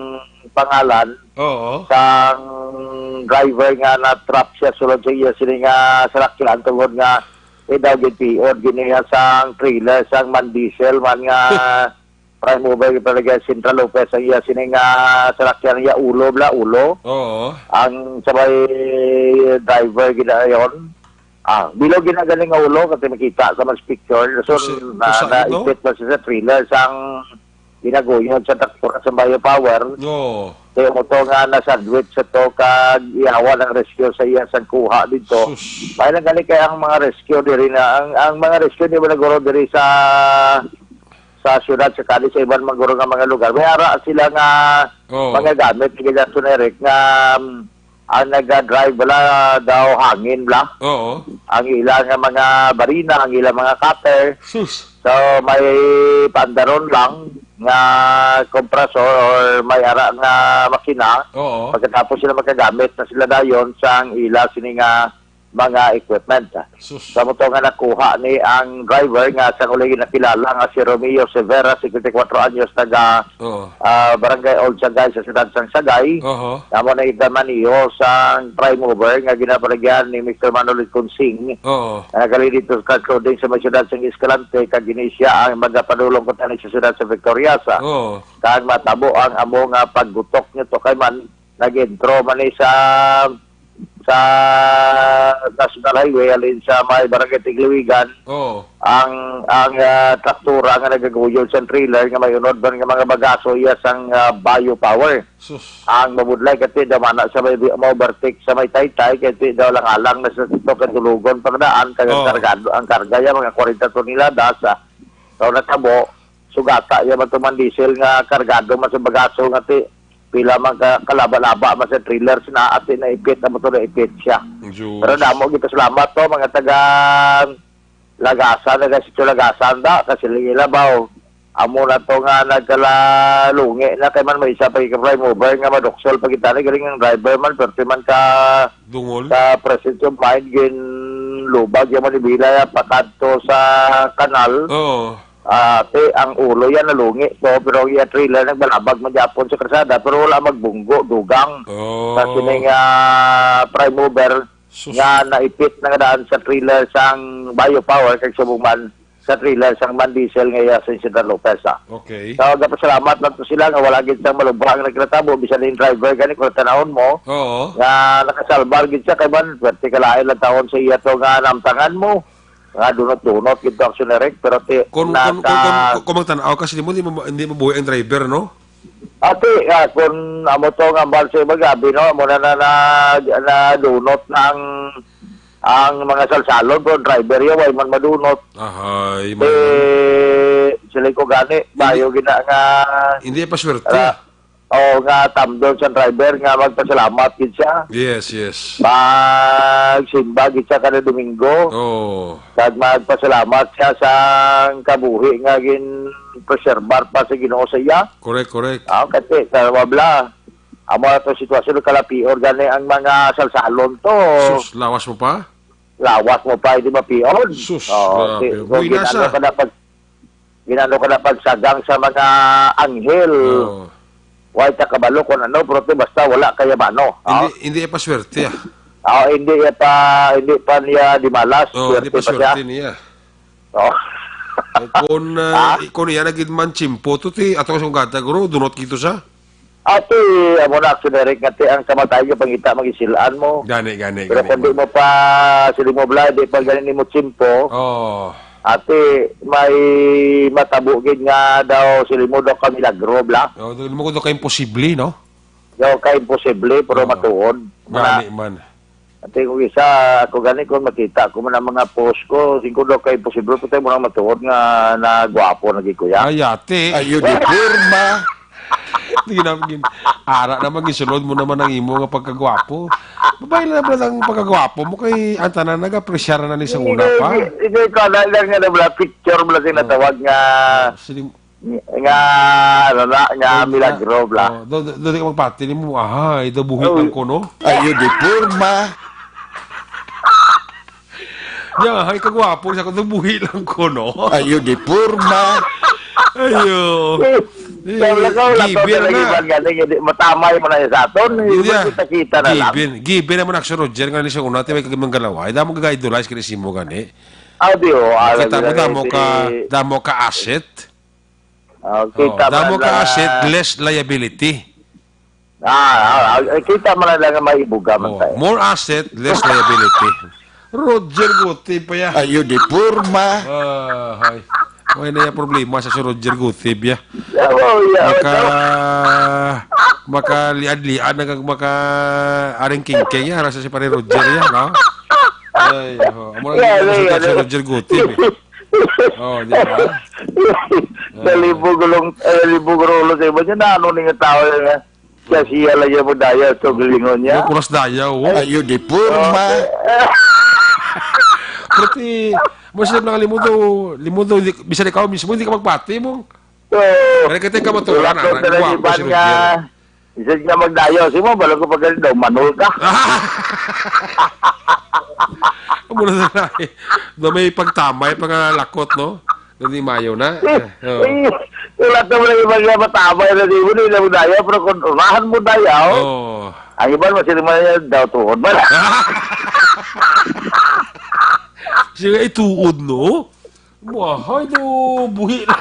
pangalan Oo. sang driver nga na-trap siya sulod sa iya sini nga salakyan tungod nga may daw gid tiod gini nga sang trailer sang man diesel man nga prime mover palagay Central Lopez ang iya sini nga salakyan iya ulo bla ulo Oo. ang sabay driver gid ayon. Ah, bilog gid ang galing nga ulo, kasi makita sa mas picture. So, Pusi-, na, pusa ito? naipit pa siya sa trailer sang ginaguyod sa traktura sa Bio Power. Oo. Kaya mo to nga na-sandwich sa to kag iyawa ng rescue sa iya sang kuha dito. Sus. May lang gani kay ang mga rescue diri na, ang, ang mga rescue di ba naguro diri sa, sa syudad, sa kali, sa iban man guro nga mga lugar. May ara sila nga Oo. mga gamit, gid ato na, Eric, nga, um, ang naga-drive wala daw hangin bla. Oo. Ang ila nga mga barina, ang ila mga cutter. Sus. So, may pandaron lang nga kompresor or may ara nga makina. Oo. Pagkatapos sila makagamit na sila dayon sang ila sini nga mga equipment. Sus. Sa mo to nga nakuha ni ang driver nga sa uli nakilala nga si Romeo Severa, singkwenta y kuwatro anyos, taga Oo. ah, Barangay Old Sagay sa siyudad sang Sagay. Oho. Amo na ita maniho sang prime mover nga ginabaligyan ni Mister Manolito Consing Oo. nga nagaling dito sa concluding sa may siyudad sang Escalante, kag ini siya ang magapadulong ko tani sa siyudad sa Victorias. Oo. Kag matabo ang amo nga paggutok nito kay man nag-intro man ni sa sa National Highway, alin sa may Barangay Tigliwigan, Oo. ang, ang, ah, traktura nga nagaguyod sa trailer nga may unod man nga mga bagaso iya sang, ah, Bio Power. Sus. Ang mabudlay kay ti daw mana sa may, ma-overtake sa may taytay, kay ti daw lang alang na sa sito kay tulugon pang daan, kay ang Oo. kargado, ang karga niya mga kwarenta tonelada sa, sa natabo, sugata iya man to man diesel nga kargado man sa bagaso nga ti pila man ka kalaba-laba man sa trailers na ati na ipit, amo to na ipit siya. Diyos. Pero damo kita salamat to, mga taga Lagasan, taga Sitio Lagasan da, kasi Lingilabaw. Amo na to nga nagkalalungi na kay man may isa pa ka prime mover nga maduksol pa kita ni galing ang driver man, pero man ka Dungol. sa presence of mind, ginlubag yung manibila ya pakadto sa kanal. Oo. Ah, ti, ang ulo yan nalungi to, pero ang iya trailer nagbalabag man gyapon sa kalsada, pero wala magbunggo, dugang. Oh. Sa sining, ah, prime mover Sus. nga naipit na nga daan sa trailer sang Bio Power kag subong man sa trailer sang man diesel nga iya sa Isidro Lopez, ah. Okay. So, gapasalamat lang to sila nga wala gid sang malubhang nagkatabo, bisan yung driver gani kung tanawon mo Oo. nga nakasalbar gid siya kay man, swerte ka lain lang taon sa iya to nga namtangan mo. Nga dunot-dunot gid to, Action Eric, pero ti-, Kung, kung, kung, naka- kung, kung magtanaw ka, sila mo, hindi mo, hindi mabuhay ang driver, no? Ate, ah, kung amo to nga ambal sa iba gabi, no, amo na, na, na, nadunot na ang, ang mga salsalon, pero driver yun, way man madunot. Ahay, Eh, sila ko gani, bayo gina nga, Hindi pa swerte. ah, O, nga tamdon sa driver nga magpasalamat gid siya. Yes, yes. Magsimba gid siya kada Domingo. Oh. Kag magpasalamat siya sa kabuhi nga ginpreserbar pa sa Ginoo sa iya. Correct, correct. Ah, kasi sa wabla, amo na to sitwasyon, kalapior gani ang mga salsalon to. Sus, lawas mo pa? Lawas mo pa, hindi mapion. Sus, oh, grabe. Kung ginano ka na pag, ginano ka na pagsagang sa mga anghel, oh, way ta kabalo kung ano, pero ti basta wala kaya mano. Hindi, oh, hindi pa swerte, ah. Oh, hindi pa, hindi pa niya dimalas, oh, hindi pa swerte pa siya. Swerte niya. Oh. Eh, kung, ah, kung iya na gid man tsimpo to, ti, ato sa kong gatag, bro, dunot kito sa? Ati, amo na, Action Eric, nga ti ang kamatayon nga pangita, magisilaan mo. Gani, gani, pero gani, kung di man mo pa, sili mo, bla, di pa gani nimo tsimpo. Oh. Ati, may matabo gid nga daw, sili mo daw ka milagro, bla. Oh, di mo ko daw ka imposible, no? Daw ka imposible, pero, oh, matuod. Gani man. Ate ko isa, ako gani kung makita ko man ang mga post ko, singko daw kay imposible po tayo mo nang matuod nga nagwapo na gid, kuya. Ay, ate. Ayo di porma. Di na gin-, ara naman, gisulod mo naman ang imo nga pagkagwapo. Babae lang naman ang pagkagwapo mo, kay ang tanan nag-apresyar na ni sa una pa. Hindi, hindi, hindi ko na lang nga na picture mo lang, oh, sinatawag nga. Sili-, nga, ano na, nga milagro, bla. Oh, do, do, do, di ka magpati ni mo, ahay, daw buhi lang ko, no? Ayo di porma. Ya, hay, kagwapo siya ko, daw buhi lang ko, no? Ayo di porma. Ayo. Wala ka, wala ka, given na. Iban gani, hindi, matamay mo na yung sa aton. Hindi, iban kita-kita na lang. Given, given naman, Action Roger, nga ni siya una, ti may kagimang galawa. Ay, damo ka-idolize kini si mo gani. Ah, di, oh, kita mo, damo ka, damo ka asset. Oh, kita mo damo ka lang asset, less liability. Ah, ah, ah, kita mo na lang nga may ibuga man tayo. More asset, less liability. Roger Gutib pa ya. Ayo di porma. Ah, hay. May na yung problema sa si Roger Gutib ya. Oh, yeah. Maka, makaliad-liad na kag maka aring kingking ya, rasa si pare Roger ya, no? Ay, oh, amo lang si Roger Gutib, eh. Oh, di ba? Nalibog ulong, eh, nalibog ulo sa iba niya. Na ano ning tao nga siya, siya lang yung magdaya sa galingon niya. Yung puras daya, oh. Ayo di porma. Pati, mo sila nakalimod daw, limod daw, di, bisan ikaw mismo, hindi ka magpati mo. Oo. Kaya kita ka maturan, wala ko na, talaga guwapo iban si nga. Roger. Isa nga magdayaw, si mo, balo ko pag daw, manol ka. Amo na na, eh. Na may pagtamay, pangalakot, no? Hindi mayo na. Eh, oh. Eh, wala to mo lang iba nga matamay na di mo, di na magdayaw, pero kung unahan mo dayaw, oh, ang iban mo, sila man yan, daw tuhod man. Sige, ituod, no? Wahay do, buhi na.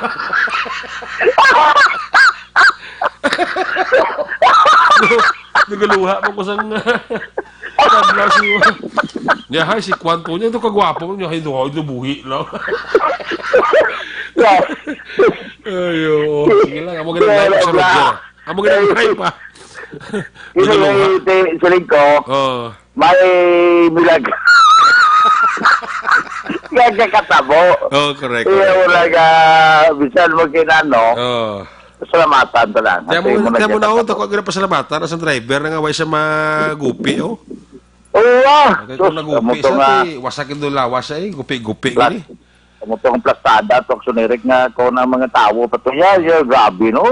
Nagaluha pa ko sang kadlaw siya. Niya, hay, si Kwan to niya, ito kagwapo niya, hay, do, hay, do, buhi lang. Ayo, sige lang, amo ganun live sa Roger. Amo ganun live pa. Nagaluha. Siling ko, oh. May milag-, nga kakatabo. Oh, correct, correct, wala correct. Ka, bisan mo kinano, oh, salamatan ta lang. Kaya mo, kaya mo na, oh, dako ang ginapasalamatan sa driver na nga way siya magupi, oh. Oo, ah. Kaya kung nagupi siya, wasak yung lawas siya, eh. Gupi-gupi, gini. Amo tong plastada, to, Action Eric, nga kung ang mga tawo pa to, ya, ya, grabe, no?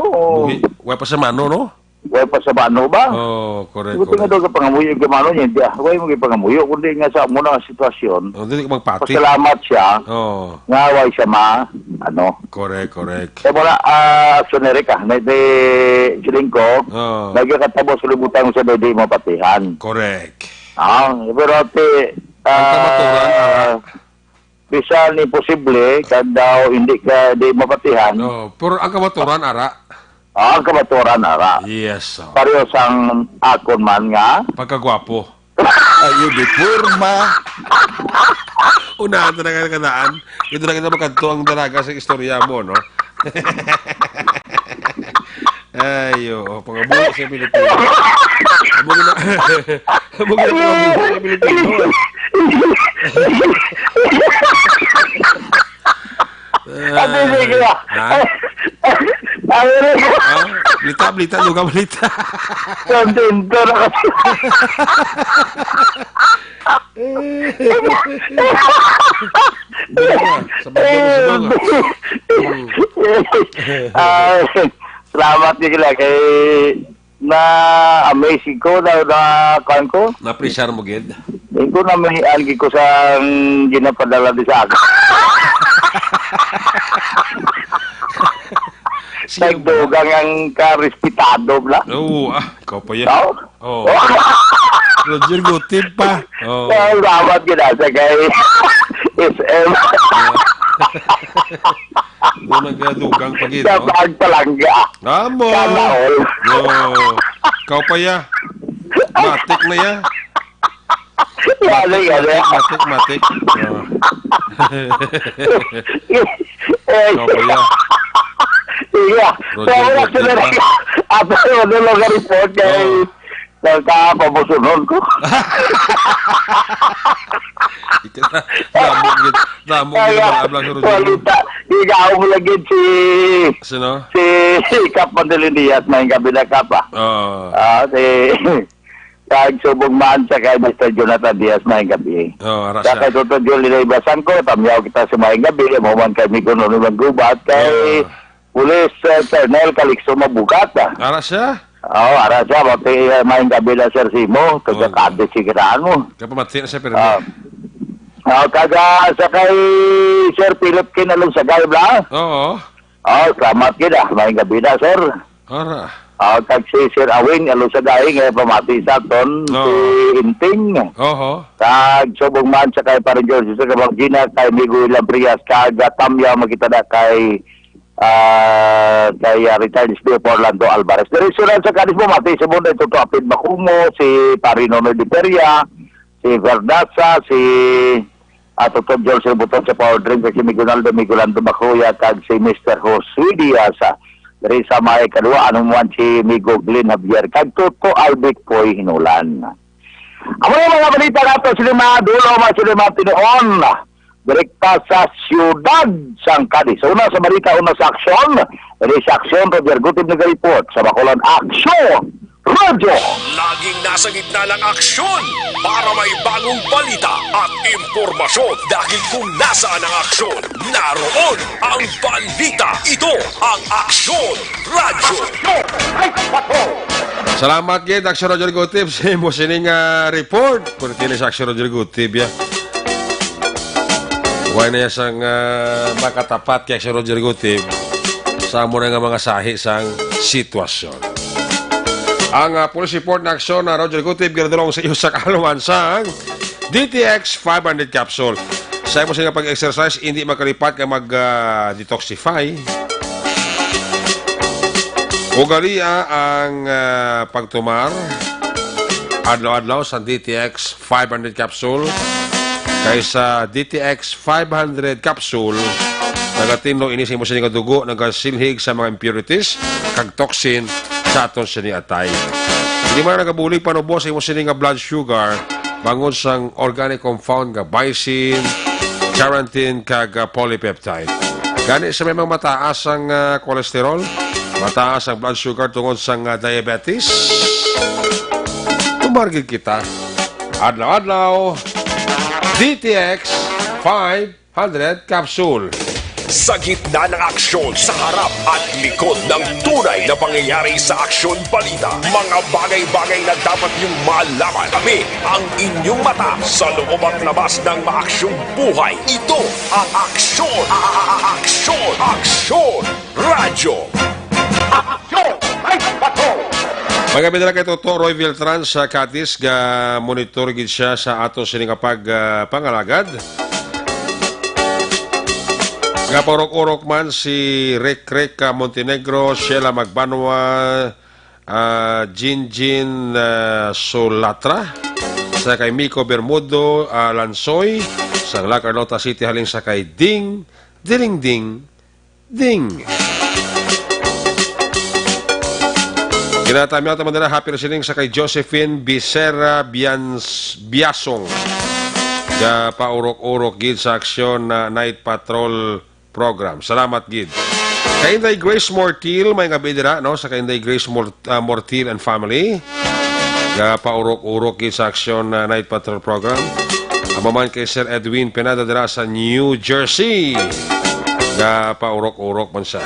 Buhi. Way pa sa mano, no? Way pa sa mano ba? Oh, correct, correct. Buti nga daw sa pangamuyo, yung mano niya, hindi, ah, way mo yung pangamuyo, kundi nga sa amo na nga sitwasyon. Oh, hindi ka magpati. Pasalamat siya, oh, nga way siya ma-, ano. Correct, correct. Kaya wala, ah, Action Eric, ah, may, may siling ko, oh, nagkakatabo sa libutan mo sa di mapatihan. Correct. Ah, pero ti, ang kamaturan, ah, ara. Bisan imposible, kag daw hindi ka di mapatihan. Oh, pero ang kamaturan, ara. Ah, ang kamaturan, ara. Yes, oh. Pareho sang akon man nga. Pagkagwapo. Ayo, di porma. Unahan na nga kadaan. Ito na kita magkadto ang dalaga sa istorya mo, no? Ay, oo. Pangabuhi sa Pilipino. Amo gina-, amo gina-, pangabuhi sa Pilipino. Ate, sige. Ha? Ay, Ha? Balita, balita, dugang balita. Kontento na kasi. Dugang, sa Bagyo mo, sa Dugang. Mm. Ay, salamat ni kila kay na-amaze ko, na, na, kuwan ko. Na-pressure mo, gid? Hindi ko na may algi ko sa ginapadala di sa ako. Sige. Nagdugang ang karespetado, bla. Oo, ah, ikaw pa yan. No? Oo. Roger Gutib pa. Oo. Salamat gid sa kay S M. Doon nagdugang pa gid, Sa no? Pagpalangga. Amo. Sana all. Oo. Ikaw pa ya. Matik na ya. Yan, Matik, yan, matik, yan. matik, matik. Oo. Eh, Ikaw pa ya. Sige. Roger So, wala Gutib sila pa. na. Ato, ano lang ang report kay Oo. nagkapamusunon ko. Ikaw na, damo gid, damo gid Kaya, ang ablang sa Roger. Salita, ikaw mo lagi si, Sino? si Kap Mandalindias, may gabi na, Kap, ah. Oo. Ah, si, kag subong man sa kay Mister Jonathan Diaz, may gabi. Oo, ara Sa siya. kay Toto Jolly Reyba Sangko, tamyaw kita sa may gabi, mo man kay Migo Nuno Maggubat, kay Oo. Police, uh, Colonel Calixto Mabugat, ah. Ara siya? Oo, ara siya. Mati, uh, maayong gabi na, Sir Simo. Taga Oo. Cadiz, si kiraan mo. Kapamati na siya, pero Ah. Ah, kaga sa kay Sir Philip Kin Alonsagay, bla? Oo. Ah, salamat gid, ah. Maayong gabi na, sir. Ara. Ah, kag si Sir Awing Alonsagay, nga pamati sa aton, Oo. si Inting. Oho. Kag subong man sa kay Parang George, sa Kabangina, kay Migo Ilang Prias, kag, ah, tamyaw magkita na kay ah, kay, ah, retired S D F Orlando Alvarez. Diretso na sa Cadiz mo, mati sa muna, ito to, Apid Makumo, si Pari Nonoy de Peria, si Verdaza, si, ah, Toto Jolsel Buton sa Power Drink, kag si Migunaldo Migulando Makuya, kag si Mister Jose Diaz, ah, diri sa may kadua, ano man si Migo Glenn Javier, kag Toto Albic Poy Hinulan. Amo yung mga balita nato, sila mga dulo, mga sila mga tinuon. Direkta sa siyudad sang Cadiz. Una sa balita, una sa aksyon. Diri sa aksyon, Roger Gutib nag-report sa Bacolod Aksyon Radyo. Laging nasa gitna ng aksyon para may bagong balita at impormasyon. Dahil kung nasaan ang aksyon, naroon ang balita. Ito ang Aksyon Radyo. Salamat gid, Aksyon Radyo Gutib, sa imo sining, ah, report. Pwerte ni sa Aksyon Radyo Gutib, ya. Wala na ya sang, ah, makatapat kay Aksyon Radyo Gutib sa amo na nga mga sahi sang sitwasyon. Ang, ah, police report na aksyon na Roger Gutib ginadulong sa iyo sa kaluman sang D T X five hundred capsule. Sa imo sini nga pag-exercise, hindi makalipat nga mag, ah, detoxify. Ugalia ang, ah, pagtumar adlaw-adlaw sa D T X five hundred capsule. Kaysa D T X five hundred capsule, nagatinlo ini sa imo sini nga dugo, nagasilhig sa mga impurities kag toxin sa aton sini atay. Hindi man nagabulig panubo sa imo sini nga blood sugar bangod sang organic compound nga bison, charantin, kag, ah, polypeptide. Gani sa may mga mataas ang, ah, cholesterol, mataas ang blood sugar tungod sang, ah, diabetes, tumar gid kita. Adlaw-adlaw, D T X five hundred capsule. Sa gitna ng aksyon, sa harap at likod ng tunay na pangyayari sa Aksyon Balita, mga bagay-bagay na dapat niyong malaman. Kami ang inyong mata sa loob at labas ng maaksyong buhay. Ito ang Aksyon, a-, a-, a-, Aksyon, Aksyon Radyo. Aksyon! Ay, bato! Mga bidala kay Toto Roy Viltran sa Cadiz, ga monitor gid siya sa ato sini nga pag, ah, pangalagad. Gapaurok-urok man si Rick Rick, ah, Montenegro, Sheila Magbanwa, ah, Jinjin, ah, Solatra, sa kay Miko Bermudo, ah, Lansoy, sa La Carlota City, halin sa kay Ding, Ding, Ding, Ding. Ginatamyaw ta man nila, happy listening sa kay Josephine Biserra Bians-, Biasong. Gapaurok-urok gid sa aksyon na Night Patrol program. Salamat gid. Kay Inday Grace Mortil, may gabi dira, no? Sa kay Inday Grace Mor-, ah, Mortil and family. Gapaurok-urok gid sa Aksyon, ah, Night Patrol Program. Amo man kay Sir Edwin Pinada dira sa New Jersey. Gapaurok-urok man sa.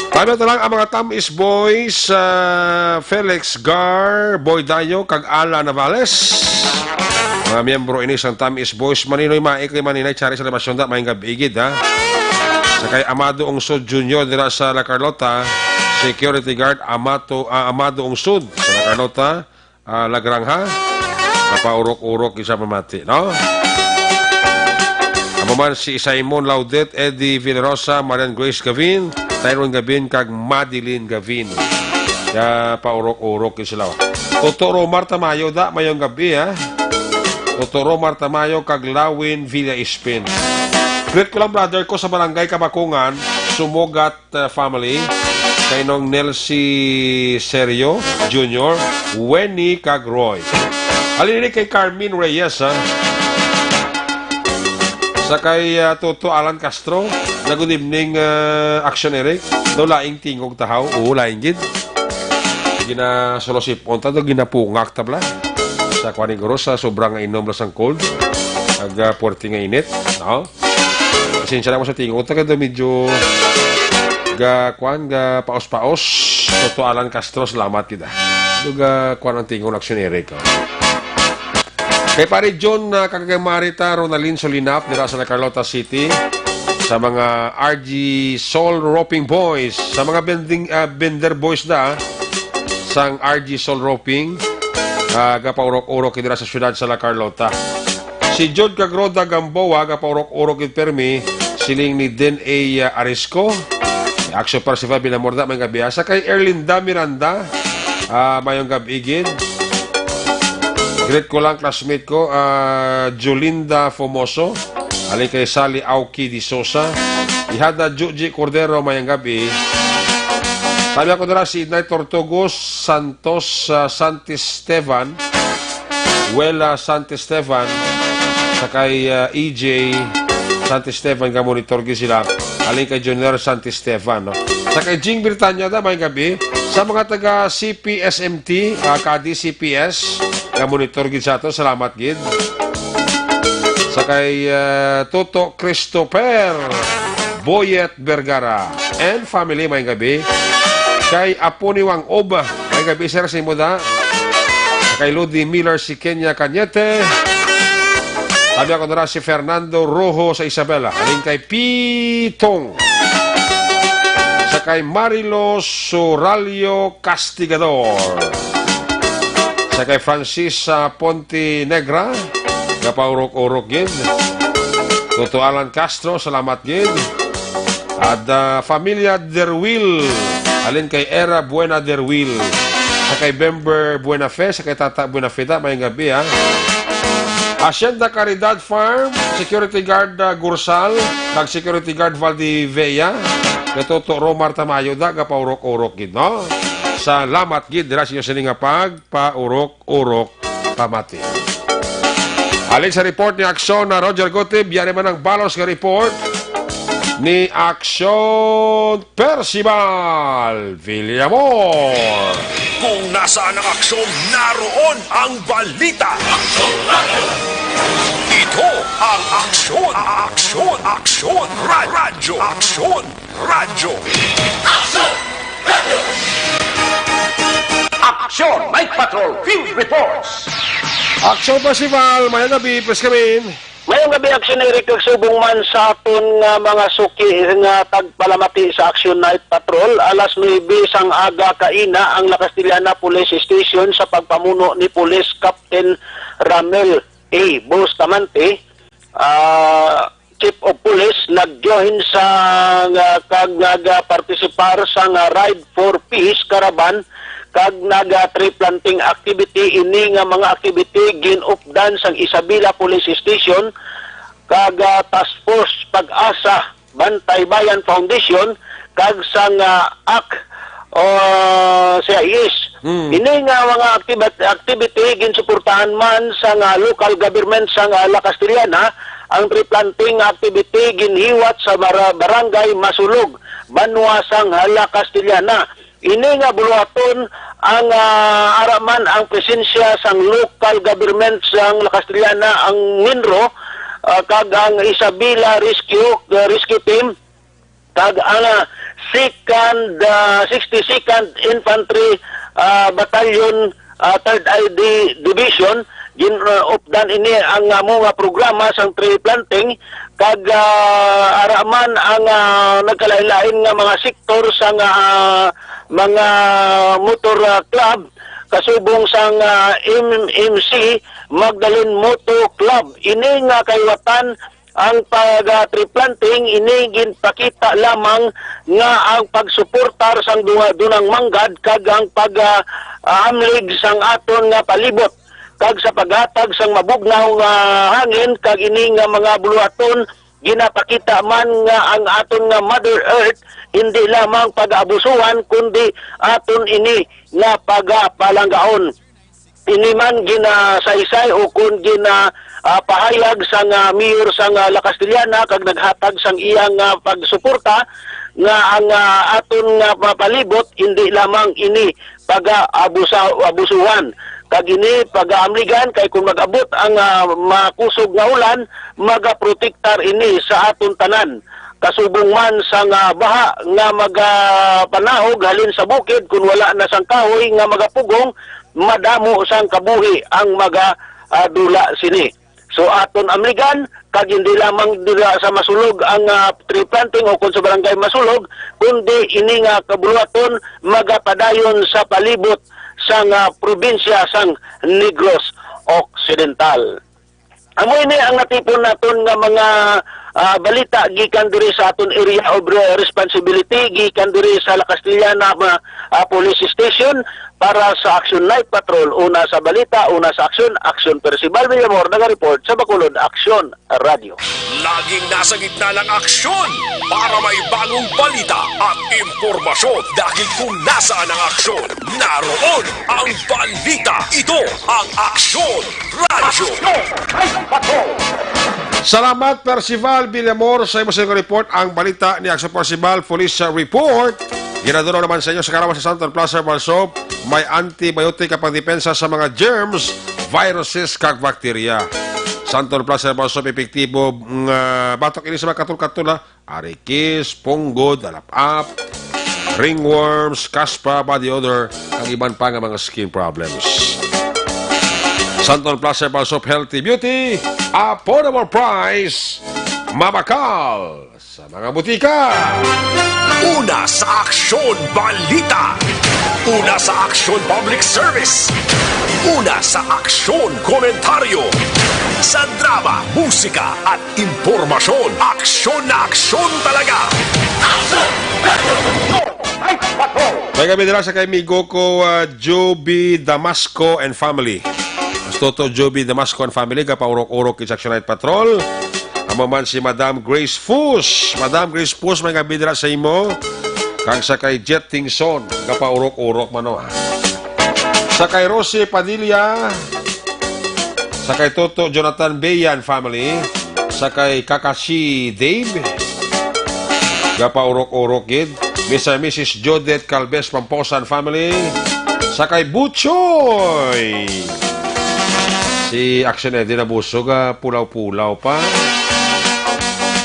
Paano ta lang ang mga Tamis Boys, ah, Felix Gar, Boy Dayo, kag Ala Navales? Mga miyembro ini sang Tamis Boys, Maninoy Maik, kay Maninay Chari sa Labasyon, da, maayong gabi gid, ha? Sa kay Amado Ungsod Junior dira sa La Carlota, security guard, Amato, ah, Amado Ungsod sa La Carlota, ah, La Granja, napaurok-urok isa pamati, no? Amo man si Simon Laudet, Eddie Villarosa, Marian Grace Gavin, Tyron Gavin, kag Madeline Gavin. Kaya paurok-urok gid sila. Toto Romar Tamayo, da, maayong gabi, ha? Toto Romar Tamayo, kag Lawin Villa Ispin. Greet ko lang, brother ko, sa Barangay Kabakungan, Sumogat, uh, family, kay Nong Nelsie Serio Junior, Wenny, kag Roy. Halin ini kay Carmen Reyes, ha? Sa kay, uh, Toto Alan Castro, na, "Good evening, uh, Action Eric." Daw laing tingog tahaw. Oo, laing gid. Ginasulosipon ta, daw ginapungak ta bala. Sa kuan ni guro, sa sobra nga inom lang sang cold. Ag, uh, puwerte nga init, no? Pasensya lang mo sa tingog ta, kay medyo ga, kuan, ga paos-paos. Toto Alan Castro, salamat kita. Medyo ga, kuan, ang tingog, Action Eric, oh. Kay Pare John, ah, kag kay Marita Ronaldin Solinap, dira sa La Carlota City, sa mga R G Soul Roping Boys, sa mga bending, ah, bender boys da, sang R G Soul Roping, ah, gapaurok-urok dira sa siyudad sa La Carlota. Si Jod kag Rhoda Gamboa, gapaurok-urok gid permi, siling ni Den A Arisco. Action Percival Binamorda, may gabi. Sa kay Erlinda Miranda, ah, mayong gabi gid. Greet ko lang, classmate ko, ah, Jolinda Formoso. Halin kay Sally Auki de Sosa. Ihada Juji Cordero, mayang gabi. Tabi ako dira si Inday Tortugos Santos, ah, Santisteban. Wela Santisteban, sa kay, ah, E J Santisteban, ga monitor gid sila. Halin kay Junior Santisteban, no? Sa kay Jing Britanya, da, may gabi. Sa mga taga C P S M T, ah, Kadi C P S, ga monitor gid sa ato. Salamat gid. Sa kay, ah, Toto Christopher Boyet Vergara and family, may gabi. Kay Apo ni Wang Ob, may gabi, sir, sa imo da. Kay Lodi Miller, si Kenya Cañete. Tabi ako na si Fernando Rojo sa Isabela. Halin kay Pitong. Sa kay Marilo Soralio Castigador. Sa kay Francis, ah, Ponte Negra. Gapaurok-urok gid. Toto Alan Castro, salamat gid. At, ah, Familia Derwil, halin kay Era Buena Derwil, sa kay Bember Buenafe, sa kay Tata Buenafe, da, may gabi, ha. Hacienda Caridad Farm, Security Guard, ah, Gursal, kag Security Guard Valdivea, kay Toto Romar Tamayo, da, gapaurok-urok gid, no? Salamat gid dira sa inyo sini nga pagpaurok-urok pamati. Halin sa report ni Aksyon na Roger Gutib, yari man ang balos nga report ni Aksyon Percival Villamor. Kung nasaan ang aksyon, naroon ang balita. Ito ang Aksyon, Aksyon, Aksyon, Ra-, Radyo, Aksyon, Radyo. Aksyon Night Patrol Field Reports. Aksyon Percival, mayang gabi, please come in. Mayong gabi, Aksyon Eric, kag subong man sa aton nga mga suki nga tagpalamati sa Aksyon Night Patrol. Alas nuebe sang aga kaina ang La Castellana Police Station sa pagpamuno ni Police Captain Ramel A Bustamante, ah, Chief of Police, nag-join sa, nga, kag nag-participar sa nga Ride for Peace Caravan kag naga tree planting activity. Ini nga mga activity gin-updan sang Isabela Police Station kag, ah, Task Force Pag-asa, Bantay Bayan Foundation kag sang, ah, A C, o C I S. Hmm. Ini nga mga activi-, activity ginsuportahan man sang, ah, local government sang, ah, La Castellana Ang tree planting activity ginhiwat sa bara-, barangay Masulog, banwa sang La Castellana. Ini nga buluhaton ang, ah, ara man ang presensya sang local government sang La Castellana, ang MINRO, ah, kag ang Isabela Rescue, ah, Rescue Team, kag ang, ah, second, ah, sixty-second Infantry, ah, Battalion, ah, Third I D Division. Gin-, ah, updan ini ang amo nga programa sang tree planting, kag, ah, ara man ang, ah, nagkalain-lain nga mga sektor sang, ah, mga motor, ah, club, kasubong sang, ah, M M C, Magdalene Moto Club. Ini nga kaliwatan ang pag, ah, tree planting, ini ginpakita lamang nga ang pagsuportar sang dunga-, dunang manggad kag ang pag, ah, ah, amlig sang aton nga palibot kag sa paghatag sang mabugnaw nga hangin, kag ini nga mga buluhaton ginapakita man nga ang aton nga Mother Earth hindi lamang pag-aabusuhan, kundi aton ini nga pagapalanggaon. Ini man ginasaysay o kon gina, ah, pahayag sang, ah, mayor sang, ah, La Castellana kag naghatag sang iyang, ah, pagsuporta nga ang, ah, aton nga mapalibot hindi lamang ini pag-aabusa-, abusuhan kag ini pag-aamligan, kay kung mag-abot ang, ah, makusog nga ulan, magaprotektar ini sa aton tanan. Kasubong man sang, ah, baha nga magapanahog halin sa bukid, kun wala na sang kahoy nga magapugong, madamo sang kabuhi ang maga, ah, dula sini. So, aton amligan, kag hindi lamang dira sa Masulog ang, ah, tree planting o kon sa barangay Masulog, kundi ini nga kabuluhaton magapadayon sa palibot sang, ah, probinsya sang Negros Occidental. Amo ini ang natipon naton nga mga, ah, balita gikan diri sa aton area of re-, responsibility, gikan diri sa La Castellana, ah, Police Station. Para sa Action Night Patrol, una sa balita, una sa aksyon, Aksyon Percival Villamor, naga-report sa Bacolod Aksyon Radio. Laging nasa gitna ng aksyon para may bagong balita at impormasyon. Dahil kung nasaan ang aksyon, naroon ang balita. Ito ang Aksyon Radyo. Salamat, Percival Villamor, sa imo sa report. Ang balita ni Aksyon Percival, Police Report. Ginadulaw naman sa inyo sa karawan sa Santon Plus Herbal Soap. May antibiotic nga pagdepensa sa mga germs, viruses, kag bakterya. Santon Plus Herbal Soap, epektibo nga batok ini sa mga katol-katol, ha. Arikis, punggod, alap-ap, ringworms, caspa, body odor, ang iban pa nga mga skin problems. Santon Plus Herbal Soap, healthy beauty, affordable price, mabakal sa mga butika. Una sa aksyon, balita. Una sa aksyon, public service. Una sa aksyon, komentaryo. Sa drama, musika, at impormasyon. Aksyon na aksyon talaga. May gabi dira sa kay amigo ko, ah, Joby Damasco and family. Mas Toto Joby Damasco and family, gapaurok-urok sa Action Night Patrol. Amo man si Madam Grace Fus. Madam Grace Fus, may gabi dira sa imo. Kag sa kay Jet Tingson, gapaurok-urok man, no, ha. Sa kay Rosie Padilla, sa kay Toto Jonathan Bayan family, sa kay Kakashi Dave, gapaurok-urok gid. Mister and Missus Judith Calves Pamposan family, sa kay Buchoy. Si Action Eddie nabusog, ah, pulaw-pulaw pa.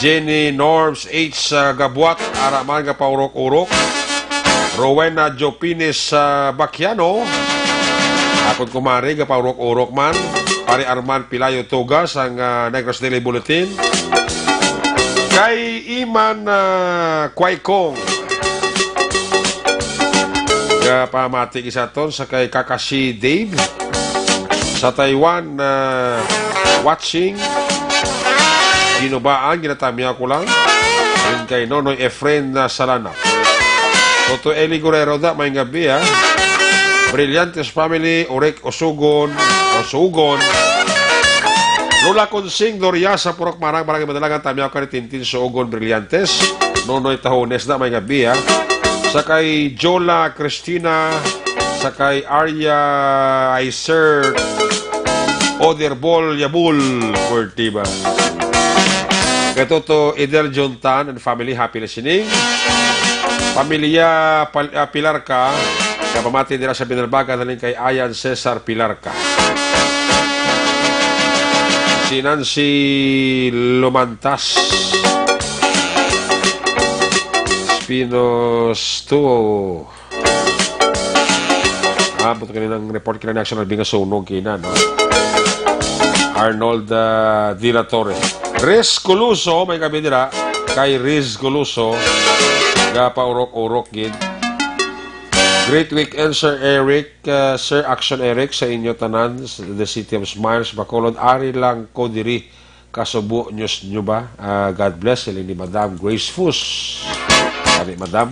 Jenny Norbs H, ah, Gabuat, ara man gapaurok-urok. Rowena Jopines, ah, Baquiano. Akon kumari, gapaurok-urok man. Pare Arman Pilayo Tugas, ang, ah, Negros Daily Bulletin. Kay Iman, ah, Kuaykong. Gapamati gid sa aton sa kay Kakashi Dave. Sa Taiwan, ah, watching. Ginubaan, ginatamyaw ko lang. Yun kay Nonoy Efren na Salana. Toto Eli Guerrero da, may gabi, ha. Brillantes family, Orek Usugon, Usugon. Lola Consing Doria sa Purok Marang, Barangay Madalangan, tamyaw ka ni Tintin Suugon Brillantes. Nonoy Tahones da, may gabi, ha. Sa kay Jola Cristina, sa kay Arya Iser, Oderbol Yabul, Fortiva. Kay Toto Idel Juntan and family, happy listening. Pamilya Pal-, ah, Pilarca, kapamati dira sa Binalbagan, halin kay Ayan Cesar Pilarca. Si Nancy Lumantas. Spinos Tuo. Ah, buto kini nang report kina ni Action Albinga sunog kina, no? Arnold, ah, De La Torre. Riz Culuso, may gabi dira. Kay Riz Culuso, gapaurok-urok gid. Great weekend, Sir Eric, ah, Sir Action Eric, sa inyo tanan, s-, the City of Smiles, Bacolod. Ari lang ko diri, kasubo news nyo ba? Ah, God bless, siling ni Madam Grace Fus. Ari, Madam.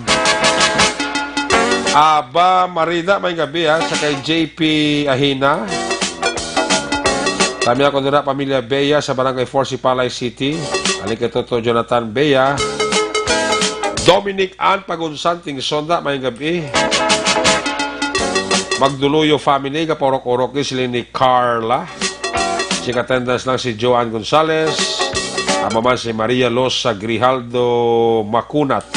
Aba, Marida, may gabi, ha, sa kay J P Ahina. Kami ako nila, pamilya Bea, sa Barangay four, Sipalay City. Halin kay Toto Jonathan Bea. Dominic Ann Pagunsan, Ting Sonda, may gabi. Magduluyo family, gapaurok-urok ni siling ni Carla. Check attendance lang si Joanne Gonzalez. Amo man si Maria Losa Grijaldo Macunat.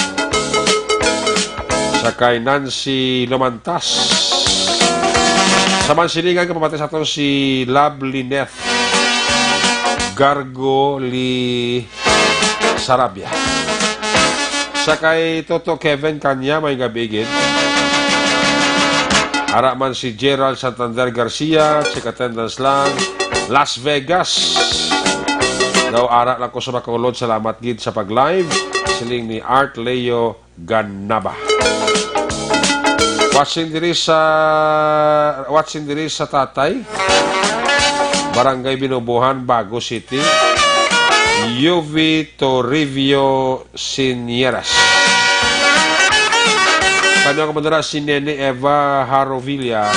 Sa kay Nancy Lumantas. Sa Mansilingan, kapamati sa aton si Lovely Neth Gargoli Sarabia. Sa kay Toto Kevin Kanya, may gabi gid. Ara man si Gerald Santander Garcia, check attendance lang. Las Vegas. Daw ara lang ko sa Bacolod. Salamat gid sa pag-live. Siling ni Art Leo Ganaba. Watching diri sa, watching diri sa tatay. Barangay Binubuhan, Bago City. Yuvi Toribio Sinieras. Kami ang kumandara si Nene Eva Harovilla.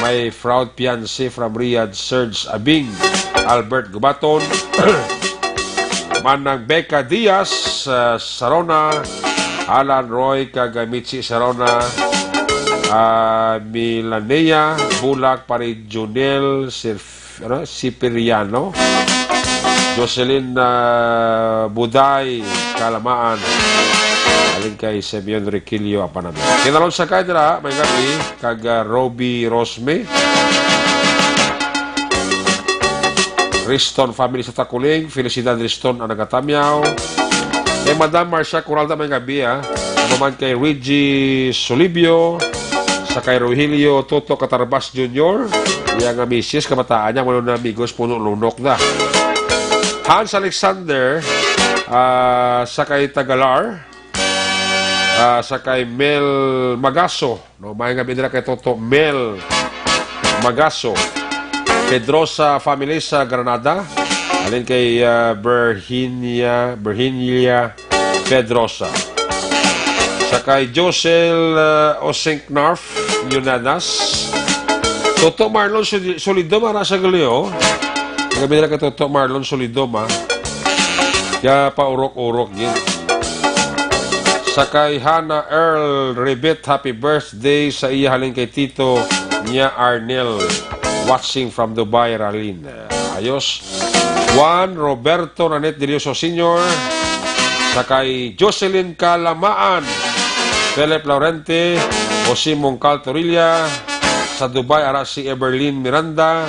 My proud fiancé from Riyadh, Serge Abing, Albert Gubaton, Manang Becca Diaz, uh, Sarona, Alan Roy, kag Michi Sarona, uh, Milanea Bulak, Pare Junel, Sir ano, Siperiano, Jocelyn, ah, Buday, Kalamaan, alin kay Simeon Riquillo, Apanami. Kinalon sa kay dira, may gabi, kag, ah, Roby Rosme, Riston family sa Takuling, Felicidad Riston ang nagatamyaw. Kay Madam Marcia Coralda, may gabi, ah. Ano man kay Reggie Solibio, sa kay Rogelio Toto Katarbas Junior, iya nga misis, kabataan niya, walo na amigos, puno lunok na. Hans Alexander, ah, sa kay Tagalar, ah, sa kay Mel Magaso, no, may nga bidra kay Toto Mel Magaso, Pedrosa family sa Granada, alin kay, ah, Virginia, Virginia Pedrosa. Sa kay Josel, uh, Osinknarf Yunanas. Toto Marlon Soli-, Solidoma ra sa gali, oh. Gabi nila kay Toto Marlon Solidoma. Kaya paurok-urok gid. Sa kay Hannah Earl Ribet, happy birthday sa iya halin kay Tito niya Arnel. Watching from Dubai, Ralin. Ayos. Juan Roberto Nanit Delioso Senior, sa kay Jocelyn Kalamaan, Philip Laurente, Jose Mongcal Torilla, sa Dubai, ara si Everlyn Miranda,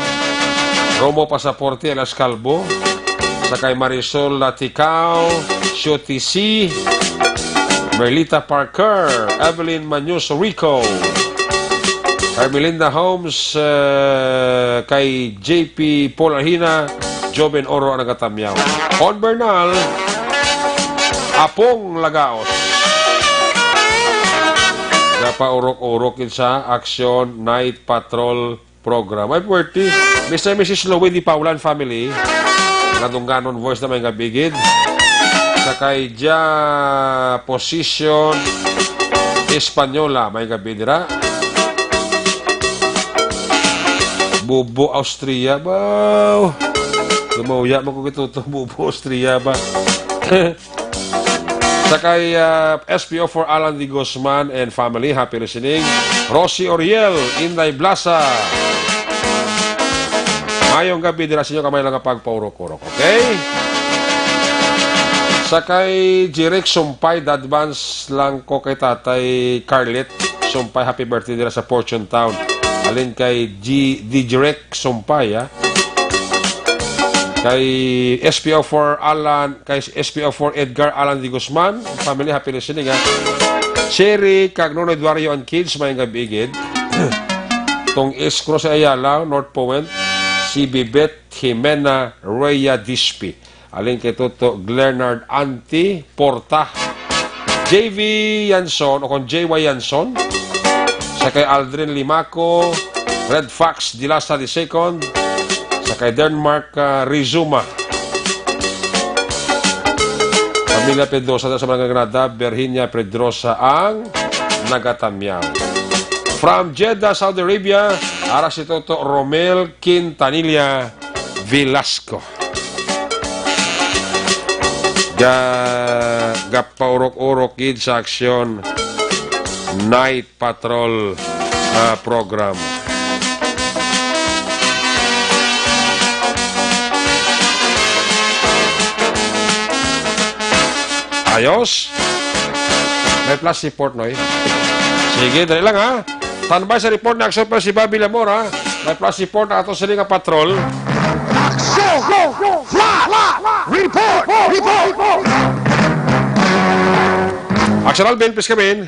Romo Pasaporte, alias Calvo, sa kay Marisol Laticao, Shoti C, Merlita Parker, Evelyn Mañoso Rico, Hermelinda Holmes, eh, kay J P Paul Ahina, Joven Oro ang nagatamyaw. Hon Bernal, Apong Lagaos. Napaurok-urok yun sa Action Night Patrol Program. Ay, puwerte. Mister and Missus Louie Di Paulan family. Nadungganon voice na may gabigid. Sa kay Ja Position Española, may gabi dira. Bubo Austria, baw. Lumawya mo ko kay Toto, Bubo Austria ba? Sa kay, ah, S P O for Alan de Guzman and family, happy listening. Rosie Oriel, Inday Blasa. Mayong gabi dira sa inyo, kamay lang ang pagpaurok-urok, okay? Sa kay Jirek Sumpay, advance lang ko kay Tatay Carlet Sumpay, happy birthday dira sa Fortune Town. Alin kay G-, D J Jirek Sumpay, ha? Kay S P O four Alan, kay S P O four Edgar Alan de Guzman, family, happy listening, ha? Sherry kag Nonoy Eduardo and kids, may nga bigid. Tong Iskro sa Ayala, North Point, si Bibet Jimena Rhea Dispi. Alin kay Toto Glernard Anti Porta. J V Yanson, o kon J Y Yanson. Sa kay Aldrin Limaco, Red Fox Dilasa the second. Sa kay Denmark, ah, Rizuma. Pamilya Pedrosa sa mga Granada, Virginia Pedrosa ang nagatamyaw. From Jeddah, Saudi Arabia, ara si Toto Romel Quintanilla Velasco. Ga-, gapaurok-urok gid sa aksyon. Night Patrol, ah, program. Ayos. May plus report, Noy. Sige, dali lang, ha. Tanbay sa report na aksyon pa si Bobby Lamora. May plus report na ato sila nga patrol. Action! Flash! Report! Report! Action, Alvin, please come in.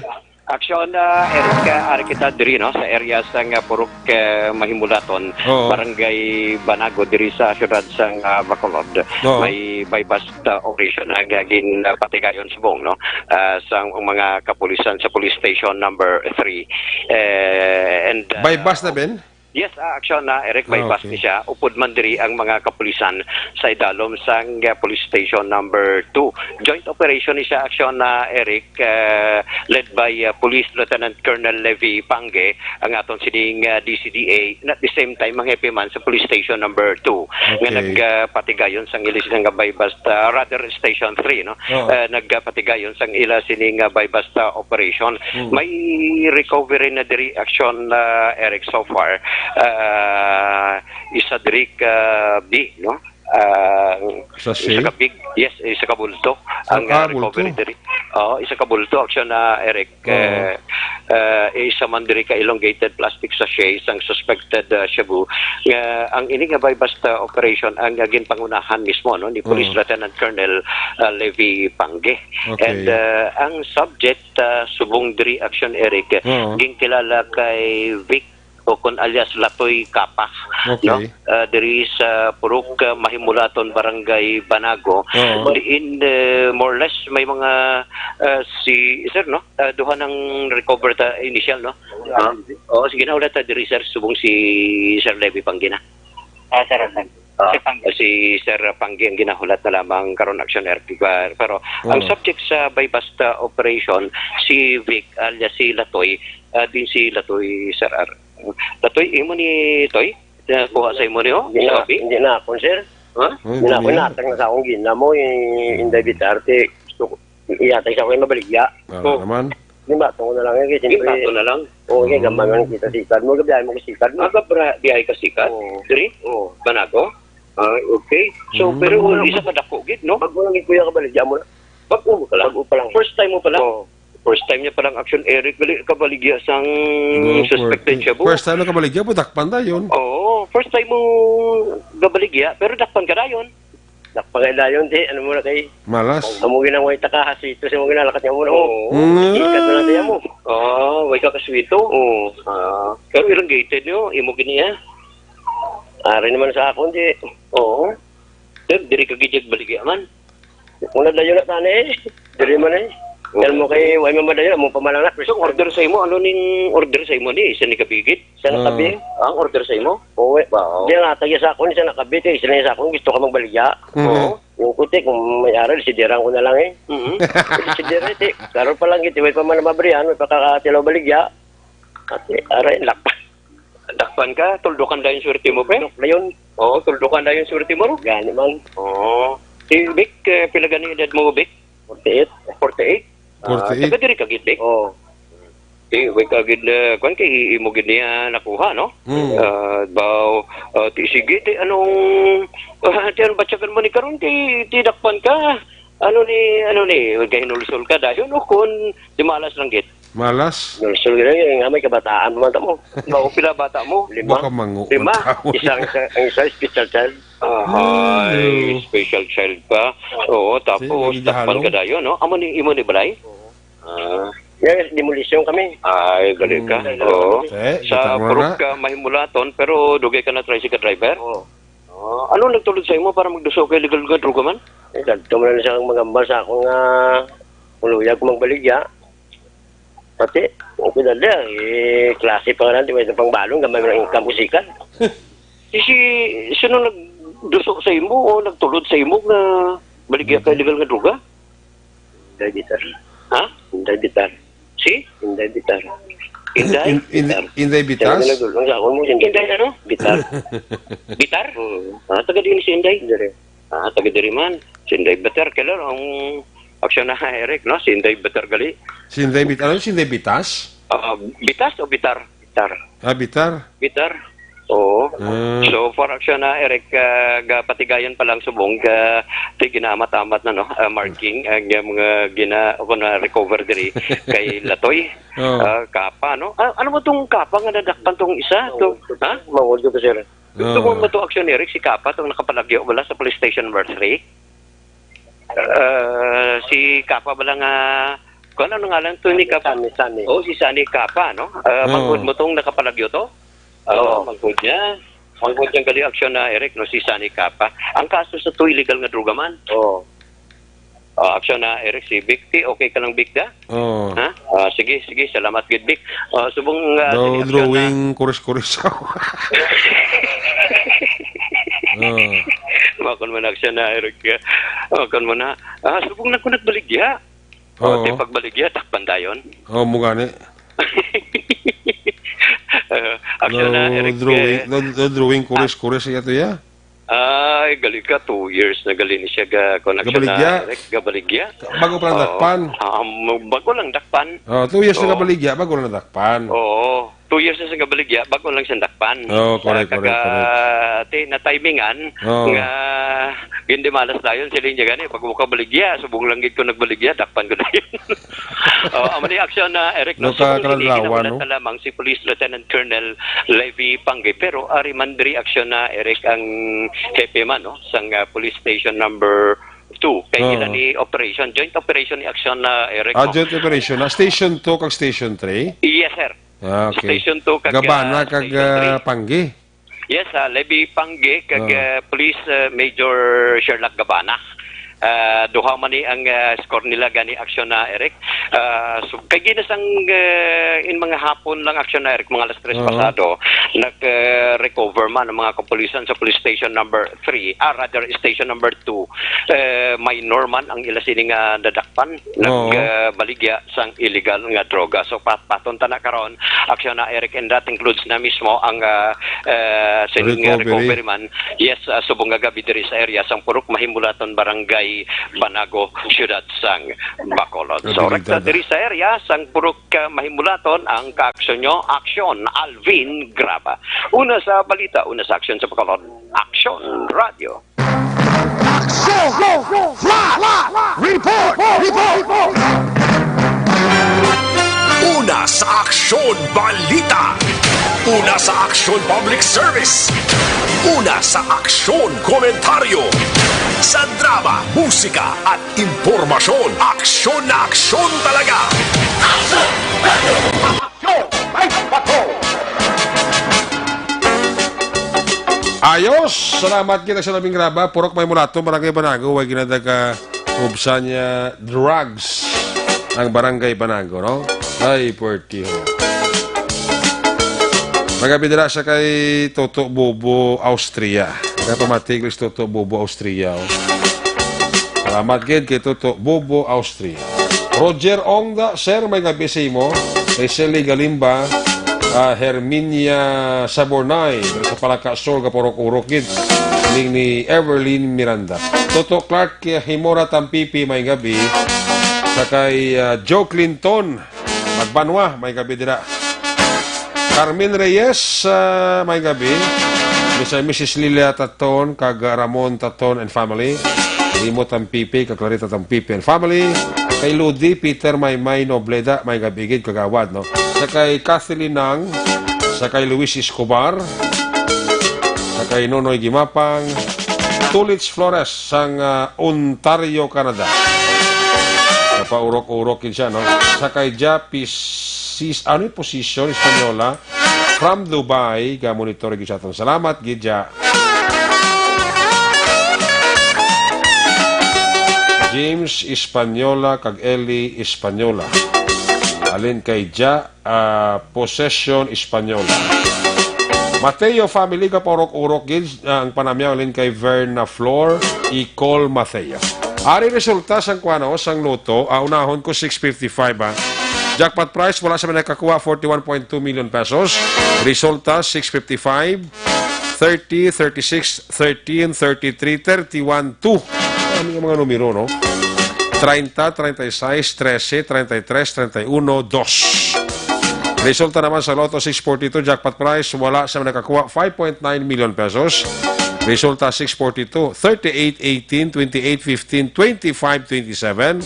Action, ah, Eric, ah, ari kita diri, no, sa area sang, ah, Purok, ah, Mahimulaton, Oo. Barangay Banago, diri sa siyudad sang, ah, Bacolod. Oo. May buy-bust, ah, operation ang, ah, gin, ah, patigayon subong, no, ah, sang mga kapulisan sa Police Station Number Three. Eh, and, ah, Buy-bust na, Ben? Yes, ah, action na, Eric, may Ah, bus okay. ni siya. Upod man diri ang mga kapulisan sa idalom sang, ah, Police Station Number Two. Joint operation ni siya, action na, Eric, ah, led by, ah, Police Lieutenant Colonel Levi Pange, ang aton sining, ah, D C D A, and at the same time, ang hepe man sa Police Station Number Two, nga Okay. nag, ah, patigayon sang ilis nga buy-bust, ah, rather Station Three, no? Oo. Ah, nagpatigayon sang ila sini nga buy-bust, ah, operation. Mm. May recovery na diri, action, ah, Eric, so far. Ah, isa diri ka big, no? Ah, Sachet? Isa ka big, yes, isa ka bulto. Ang, Ah, ah, ah, bulto. recovery diri. Oo, isa ka bulto, action na, Eric. Oo. Eh, ah, isa man diri ka elongated plastic sachet sang suspected, ah, shabu. Nga ang ini nga buy-bust, ah, operation ang, ah, ginpangunahan mismo, no, ni Police Oo. Lieutenant Colonel, ah, Levi Pange. Okay. And, ah, ang subject, ah, subong diri, action, Eric, Oo. ginkilala kay Vic o kon alias Latoy Capa, Okay. no? Ah, diri sa Purok, ah, Mahimulaton, Barangay Banago. Oo. Diin, eh, more or less, may mga, ah, si, sir, no? Ah, duha nang recover ta initial, no? Ah, oo, sige na, ulit, ah, diri, sir, subong si Sir Levi Pange na. Ah, sir, sir. Ah, Sir Pange. Si Sir Pange ang ginahulat na lamang karon, action, Eric. Pero ang Oo. subject sa buy-bust, ah, operation, si Vic alias si Latoy, ah, din si Latoy, Sir R. Latoy, imo ni Toy? Nakuha sa imo ni, oh? Hindi Sa na, abi? hindi na ako, sir. Ha? Hmm, Hindi na ako, hindi. natang na sa akong gina mo, i-, Inday Bitarte. Gusto ko, iyatay sa ako yung mabaligya. Ah, Oh. naman. Di ba, tungo na lang yun, kasi Di ba, siyempre, ito na lang? Oo, kaya Mm. gamay man kita sikad mo, gabiyahe mo ko sikad mo. Ah, gabra-, biyahe ka sikad? Oo. Diri? Oo. Banago? Ah, okay. So, Mm. pero Bago lang, isa ka dako gid, no? Bago lang, kuya, kabaligya mo na. Bago mo pa lang? Bago pa lang. First time mo pa lang? Oo. First time niya pa lang, action, Eric, gali kabaligya sang Go for suspected it. shabu. First time na kabaligya, pero dakpan dayon. Oo, first time mo gabaligya, pero dakpan ka dayon. Dakpan ka dayon, di, ano mo na kay, Malas. Amo ginaway ta ka, hasito sa mga ginalakat niya mo na, oh. Oo. Mm. Ikat na lang niya mo. Ah, way ka kaswito? Oo. Ah, pero elongated niyo, imo gini, ah? Ari naman sa akon, di. Oo. Sir, diri ka gid baligya man. Una dayon na tani, eh. Diri man, eh. Oo. Dahil mo kay, way man madayon, amo pa man lang na. So, order sa imo, ano ning order sa imo ni? Isa ni kabigit? Sa nakabi? Ah. Ang order sa imo? Oo, eh. Wow. Di nga, tagya sa akon, isa nakabi, te, isa na sa akon, gusto ka magbaligya. Mhm. Oo. Yung kuti, kung may aral, sidiran ko na lang, eh. Mhm. Sidira, te. Karon pa lang, giti, way pa man mabrihan, way pa kakatilaw baligya. Ate, aray, lakpan. Dakpan ka, tuldukan dayon swerte mo, pre? Dok na yun. Oo, tuldukan dayon swerte mo, no? Gani man. Oo. Si Vic, eh, pila gani edad mo, Vic? Forty-eight. Forty-eight? Ah, Forty-eight. Taga diri ka gid, Vic? Oo. Eh, way ka gid na, kwan, kay imo gid niya nakuha, no? Hmm. Ah, baw, ah, ti, sige, ti, anong, ah, ti, anong batyagan mo ni karon, ti, ti dakpan ka? Ano ni, ano ni, gahinulsol ka dayon o kun di malas lang gid? Malas? Hinulsol gid, eh, nga may kabataan pa man ta mo. Mao pila bata mo? Lima. Baka manguot Lima. Ako. Isa, ang isa, ang isa special child. Ahay, Ay, no. Special child pa. Oo, tapos, Sige, takpan ka dayon, no? Amo ni, imo ni balay? Ah. Yes, demolisyon kami. Ay, gali ka. Hmm. Oo. Okay, sa kita mo purok na. Ka, Mahimulaton, pero dugay ka na tricycle driver? Oo. Ah, ano nagtulod sa imo para magduso ka illegal nga droga man? Eh, kadto man lang siya ang magambal sa akong, ah, uluyag ko magbaligya. Pati, okay na lang. Eh, klase pa nga lang, di ba, itong pangbalong, gamay mo ng income ko sikan. Si, si, sino nagduso sa imo o nagtulod sa imo nga baligya ka illegal nga droga? Inday Bitar. Ha? Inday Bitar. Si? Inday Bitar. Inday? In-, in-, Bitar. Inday Bitas? Kaya nagdulong sa akon mo, Inday Inday ano? Bitar. Bitar? Oo. Ah, taga din si Inday? Diri. Ah, taga diri man. Si Inday Bitar. Kailan ang aksyon na, Eric, no? Si Inday Bitar gali. Si Inday Bit-, ano? Si Inday Bitas? Ah, Bitas o Bitar? Bitar. Ah, Bitar. Bitar. Oo. Ah. So, for action na, Eric, ah, gapatigayon pa lang subong, ah, ti ginaamat-amat na, no? Ah, marking, ang, ah, mga gina-, o na recover diri kay Latoy. Oh. Ah, Kapa, no? Ah, ano mo tong Kapa nga nadakpan tong isa? To, ha? Mangod ko to, sir. Gusto mo Oh. mo to action, Eric, si Kapa, tong nakapalagyo wala sa police station number three? Ah, si Kapa bala nga, kung ano nga lang to ni Kapa? Sunny, Sunny. Oh, si Sunny Kapa, no? Ah, Oh. Mangkod mo tong nakapalagyo to? Ah, Oo. Mangkod niya. Mangkod niyang gali aksyon na, Eric, no? Si Sunny Kapa. Ang kaso sa to, illegal nga droga man. Oo. Ah, aksyon na, Eric, si Bikti. Okay ka lang, Bikda? Oo. Ha? Ah, sige, sige. Salamat gid, Bik. Ah, subong, ah, Daw sige, aksyon na. Drawing kuris-kuris ako. Oo. Makon mo na aksyon na, Eric. Makon mo na. Ah, subong lang ko nagbaligya. Oh, Oo. Di pagbaligya, takpan dayon. Oh, mo gani. Ah, aksyon na, No Eric, drawing, eh. No, no drawing, Ah. Kuris-kuris iya to, ya? Ay, gali ka, two years na gali ni siya ga, kung aksyon na, Gabaligya? Eric, gabaligya. Bago pa lang Oo. Dakpan? Ah, mo-, bago lang dakpan. Oh, two years na Oo. Gabaligya, bago lang dakpan. Oo. Two years na sa gabaligya, bago lang siya dakpan. Oh, correct, Ah, correct, kaga-, correct. ti-, na-timingan Oo. nga gindimalas dayon sila niya gani, bago ka baligya, subong lang gid ko nagbaligya, dakpan ko dayon. Oh, amo ni aksyon na, Eric, no, Loka subong ini, kaladlawan, ginahulat no? na lamang si Police Lieutenant Colonel Levy Pangge, pero ari man diri aksyon na, Eric, ang hepe man, no, sang, ah, Police Station number two. Kay Oo. ila ni operation, joint operation ni aksyon na, Eric, Ah, no? Joint operation na. Station two kag Station three? Yes, sir. Ah, okay. Station two kag, Gabana ah, kag, Station three. ah, Pangge? Yes, ah, Levy Pangge kag, Oo. ah, Police, ah, Major Sherlock Gabana. Ah, duha man ni ang, ah, score nila gani aksyon na, Eric. Ah, so, kay ginasang, ah, in mga hapon lang aksyon na, Eric, mga alas tres Oo. pasado, nag, ah, recover man ang mga kapulisan sa police station number three, ah, rather, station number two. Eh, minor man ang ila sini nga nadakpan, nag, Oo. ah, baligya sang illegal nga droga. So, pat-, paton ta na karon, aksyon na, Eric, and that includes na mismo ang, ah, ah, sining, ah, Recovery. recovery man. Yes, ah, subong nga gabi diri sa area sang Purok Mahimulaton, Barangay Banago, Siyudad sang Bacolod. So, Recovery rekta dada. diri sa area sang Purok, ah, Mahimulaton, ang kaaksyon nyo, aksyon, Alvin Graba. Una sa balita, una sa aksyon sa Bacolod, Aksyon Radio. Aksyon! Flash! Report! Report! Una sa aksyon, balita. Una sa aksyon, public service. Una sa aksyon, komentaryo. Sa drama, musika, at impormasyon, aksyon na aksyon talaga. Aksyon! Aksyon! May bato! Ayos! Salamat kita sa labing graba. Purok Mahimulaton, Barangay Banago. Way ginadaga ubsan niya drugs ang Barangay Banago, no? Ay, puwertiho. Magabi dira sa kay Toto Bobo, Austria. Kaya pamatiglis Toto Bobo, Austria, oh. Salamat gid kay Toto Bobo, Austria. Roger Ongda, sir, may gabi sa imo. Kay Shelly Galimba, ah, Herminia Sabornay, sa Palaka Sur, Kapurok-urok gid. Ning ni Everlyn Miranda. Toto Clark, kay Himora Tampipi, may gabi. Sa kay, ah, Joe Clinton, Magbanwa, may gabi dira. Carmen Reyes, ah, may gabi. Mister and Missus Lilia Taton, kag Ramon Taton and family. Imo Tampipi, kag Clarita Tampipi and family. Kay Ludi, Peter, Maymay, Nobleda, may gabigid, kagawad, no? Sa kay Kathleen Nang, sa kay Luis Escobar, sa kay Nonoy Gimapang, Tulits Flores, sang, ah, Ontario, Canada. Napaurok-urok yun siya, no? Sa kay Japi Sis, ano yung position? Espanyola? From Dubai, ga-monitor gid sa aton. Salamat gid, ja. James Española kag Ellie Española. Alin kay ja, ah, Possession Española. Mateo family, gapaurok-urok gid, ah, ang panamyaw alin kay Verna Flor, Icol Mateo. Ari resulta sang kuano, sang loto, ah, unahon ko six fifty-five, ah. Jackpot prize, wala sa may nakakuha, forty-one point two million pesos. Resulta, six fifty-five, thirty, thirty-six, thirteen, thirty-three, thirty-one, two. Ano yung mga numero, no? Treinta, treinta y seis, trece, treinta y tres, treinta y uno, dos. Resulta naman sa Lotto six forty-two, jackpot prize, wala sa may nakakuha, five point nine million pesos. Resulta, six forty-two, thirty-eight, eighteen, twenty-eight, fifteen, twenty-five, twenty-seven.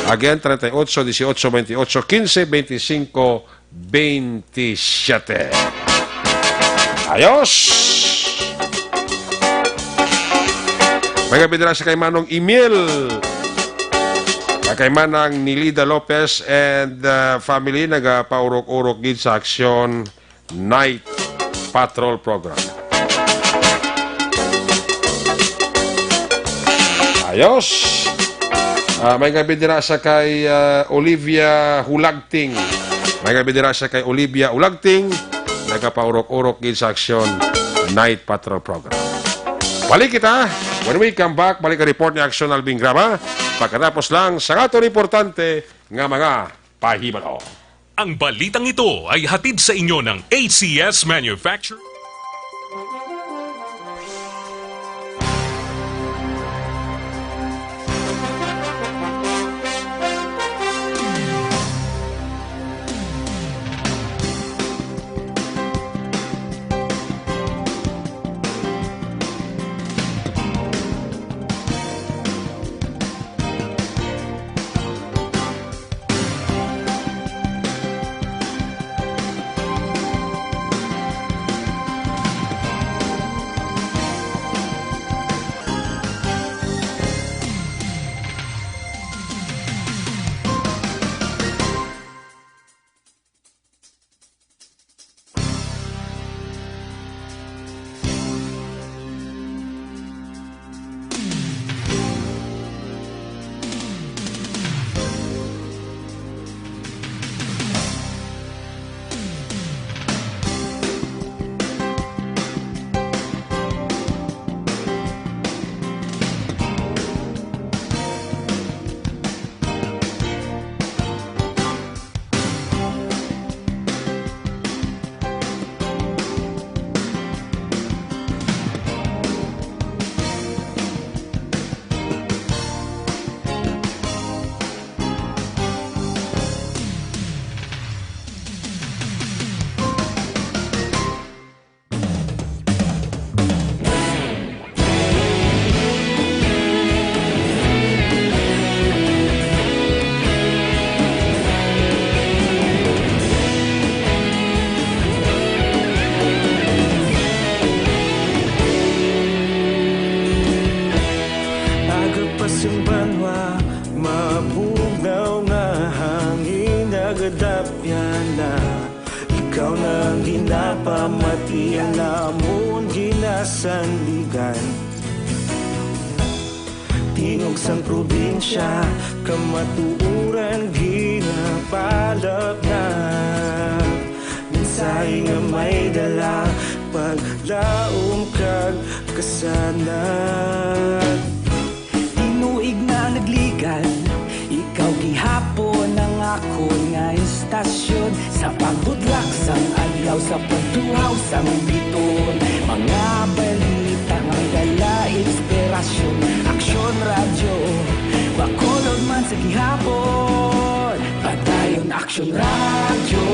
Again, treinta y ocho, dieciocho, veintiocho, quince, veinticinco, veintisiete. Ayos! May gabi dira sa kay Manong Emil. Kay Manang Nilida Lopez and, uh, family, nagapaurok-urok gid sa aksyon Night Patrol Program. Ayos. Ah, may gabi dira sa kay, ah, Olivia Hulagting. May gabi dira sa kay Olivia Hulagting. Nagapaurok-urok gid sa aksyon Night Patrol Program. Balik kita. When we come back, balik ang report ni Aksyon Alvin Graba. Pagkatapos lang sa aton importante nga mga pahibalo. Ang balitang ito ay hatid sa inyo ng A C S Manufacturing. Aga pa sing banwa, mabugnaw nga hangin, nagadapyan na. Ikaw na ang ginapamati, ang amon ginasandigan. Tingog sang probinsya, kamatuoran ginapalapngan. Mensahe nga may dala, paglaom kag kasanag. Tinuig na nagligan, ikaw gihapon ang akon nga istasyon. Sa pagbudlak sang adlaw, sa pagtuhaw sang biton, mga balita nga dala inspirasyon. Aksyon Radyo, Bacolod man sa gihapon. Padayon Aksyon Radyo,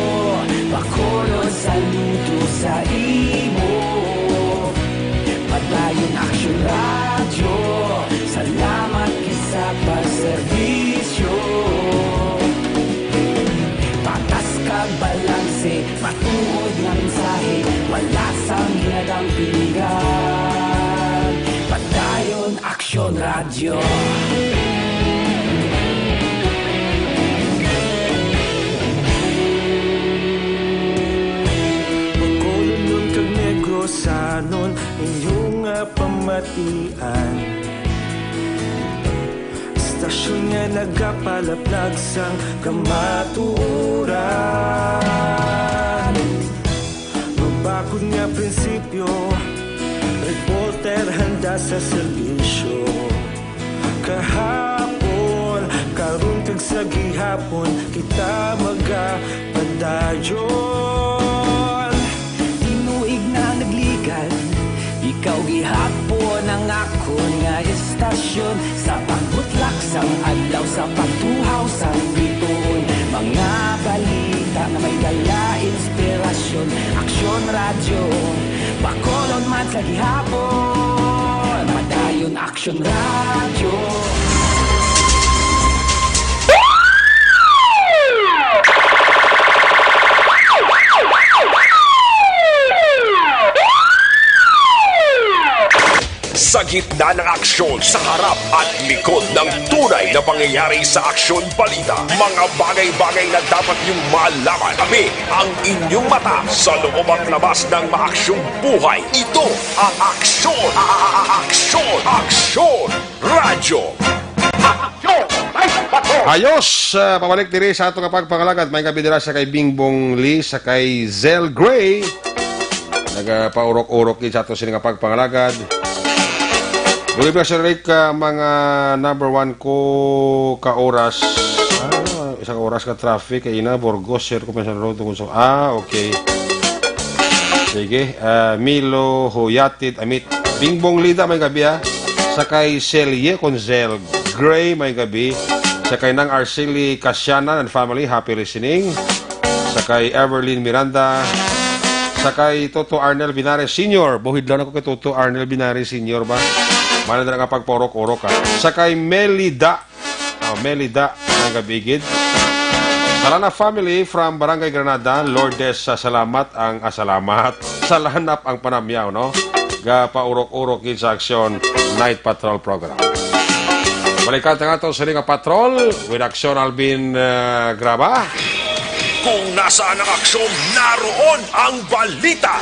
Bacolod, saludo sa imo. Padayon Aksyon Radyo, salamat. Istasyon nga nagapalaplag sang kamatuoran. Mabakod nga prinsipyo, reporter handa sa serbisyo. Kahapon, karon kag sa gihapon, kita magapadayon. Tinuig na nagligad, ikaw gihapon ang akon nga istasyon. Sa pagbutlak sang adlaw, sa pagtuhaw sang bituon, mga balita nga may dala inspirasyon. Aksyon Radyo, Bacolod man sa gihapon. Padayon Aksyon Radyo. Sa gitna ng aksyon, sa harap at likod ng tunay na pangyayari sa Aksyon Balita, mga bagay-bagay na dapat niyong malaman. Tabi ang inyong mata sa loob at labas ng maaksyong buhay. Ito ang Aksyon, Aksyon, Aksyon Radyo. Ayos! Ah, pabalik diri sa ato nga pagpangalagad. May gabi dira sa kay Bingbong Lee, sa kay Zell Gray. Nagapaurok-urok gid sa ato sini nga pagpangalagad. Good evening, Sir Rick. Ah, mga number one ko ka oras. Ah, isang oras ka traffic kay ina Burgos, Sir Commercial Road tungod sa, ah, okay. Sige, ah, Milo Huyatid Amit. Bingbong Lida, may gabi, ah. Sa kay Celie Conzel Gray, may gabi. Sa kay Nang Arceli Casiana and family, happy listening. Sa kay Everlyn Miranda. Sa kay Toto Arnel Binares Senior. Buhid lang ako kay Toto Arnel Binares Senior ba? Mana na nga pagpaurok-urok, ah. Sa kay Melida. Oh, Melida, ang gabigid. Salana family from Barangay Granada, Lourdes, sa salamat ang, ah, salamat. Salanap ang panamyaw, no? Gapaurok-urok gid sa Aksyon Night Patrol Program. Balikan ta nga to sa nga patrol with Aksyon Alvin, ah, Graba. Kung nasaan ang aksyon, naroon ang balita.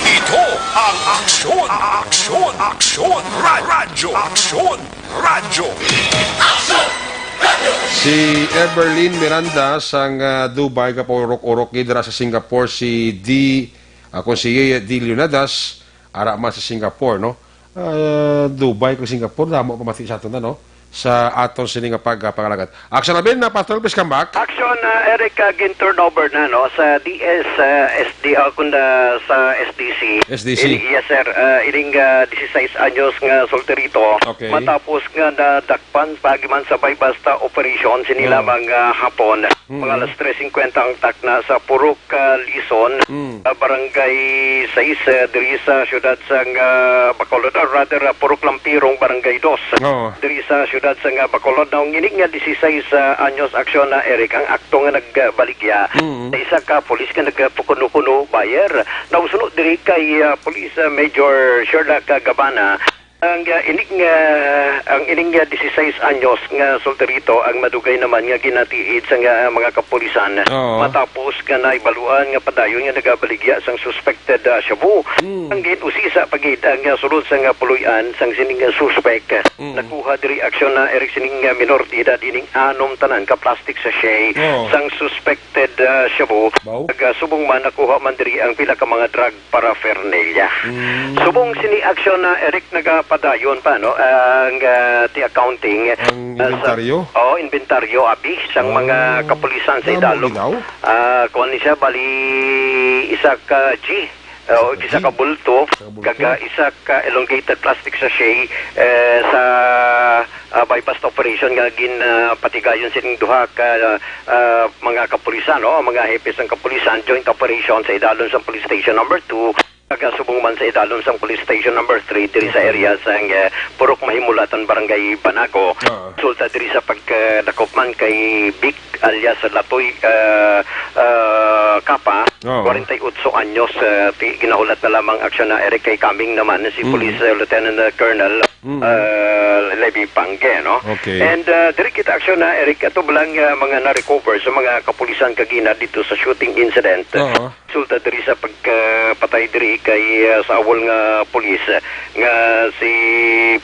Ito ang Aksyon, Aksyon, Aksyon, Ra- Radyo, Aksyon, Radyo. Si Everlyn Miranda sang, ah, Dubai, gapaurok-urok gid dira sa Singapore si D, ah, kung si Yeye D Leonidas, ara man sa Singapore, no? Ah, Dubai kag Singapore, damo pamati sa aton na, no? Sa aton sini nga pagpangalagad. Action Alvin, na Pastor, please come back. Action, uh, Eric, uh, gin-turnover na, no, sa D S, uh, S D, uh, kunda sa S D C. S D C. Ini, yes, sir. Uh, ining uh, disisais anyos nga solterito. Okay. Matapos nga nadakpan pagi man sa bay-basta operation sini Oh. lamang uh, hapon. Mm. Mga alas tres cincuenta ang takna sa Purok uh, Lison, Mm. uh, Barangay sais, uh, diri sa siyudad sang uh, Bacolod, or rather, uh, Purok Lampirong, Barangay dos. Oh. Diri sa siyudad sang uh, Bacolod, naong ini nga disisais uh, anyos aksyon na, Eric, ang akto nga nagbaligya Mm. sa isa ka pulis nga nagpakuno-kuno buyer. Nausuno diri kay uh, Police uh, Major Sherlock uh, Gabana, ang uh, ining uh, ang ining uh, disisais anyos nga solterito ang madugay naman nga ginatiid sa nga mga kapulisan. Oo. Matapos nga naibaluan nga padayon nga nagabaligya sang suspected uh, shabu. Mm. Ang gin-usisa pa gid ang uh, sulod sa nga puloy-an sang sining uh, suspek. Mm. Nakuha diri aksyon na, Eric, sining uh, minor de edad ining anom tanan ka plastic sachet Oo. sang suspected uh, shabu. Baw? Ag, uh, subong man nakuha man diri ang pila ka mga drug paraphernalia. Mm. Subong sini aksyon na, Eric, nagapadayon pa, no, ang uh, ti accounting. Ang uh, sa- inventaryo? Oo, inventaryo, abi, sang Ah, mga kapulisan sa damo idalom. ginaw? Ah, kuwan ni siya, bali, isa ka G. O, isa ka bulto, Isa ka bulto. kag, ah, isa ka elongated plastic sachet eh, sa ah, buy-bust operation nga gin ah, patigayon sining duha ka ah, mga kapulisan, no, mga hepe sang kapulisan, joint operation sa idalom sang police station number two, kag subong man sa idalom sang police station number three diri sa area sang eh, Purok Mahimulatan, Barangay Banago. Ah. Resulta diri sa pagdakop man kay Vic alias Latoy ah, ah, Capa, Oo. kwarenta y otso anyos, ah, ti- ginahulat na lamang aksyon na, Eric, kay coming naman si Mm. Police ah, Lieutenant ah, Colonel Mm. ah, Levy Pange, no? Okay. And, ah, diri kita aksyon na, Eric, ato ba lang, ah, mga na-recover sa mga kapulisan kagina dito sa shooting incident? Oo. Resulta diri sa pagkapatay diri kay, ah, sa awol nga pulis, ah, nga si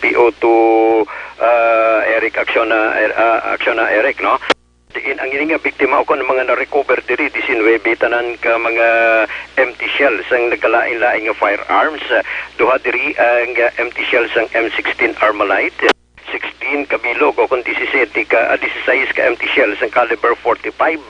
P O two, ah, Eric Aksyon na, ah, Aksyon na Eric, no? Diin ang ini nga biktima o kon mga na-recover diri, diecinuebe tanan ka mga empty shells ang nagkalain-lain nga firearms. Duha diri ang, ah, empty shells sang M sixteen Armalite, sixteen ka bilog o kon disisete ka, ah, disisais ka empty shells sang caliber forty-five.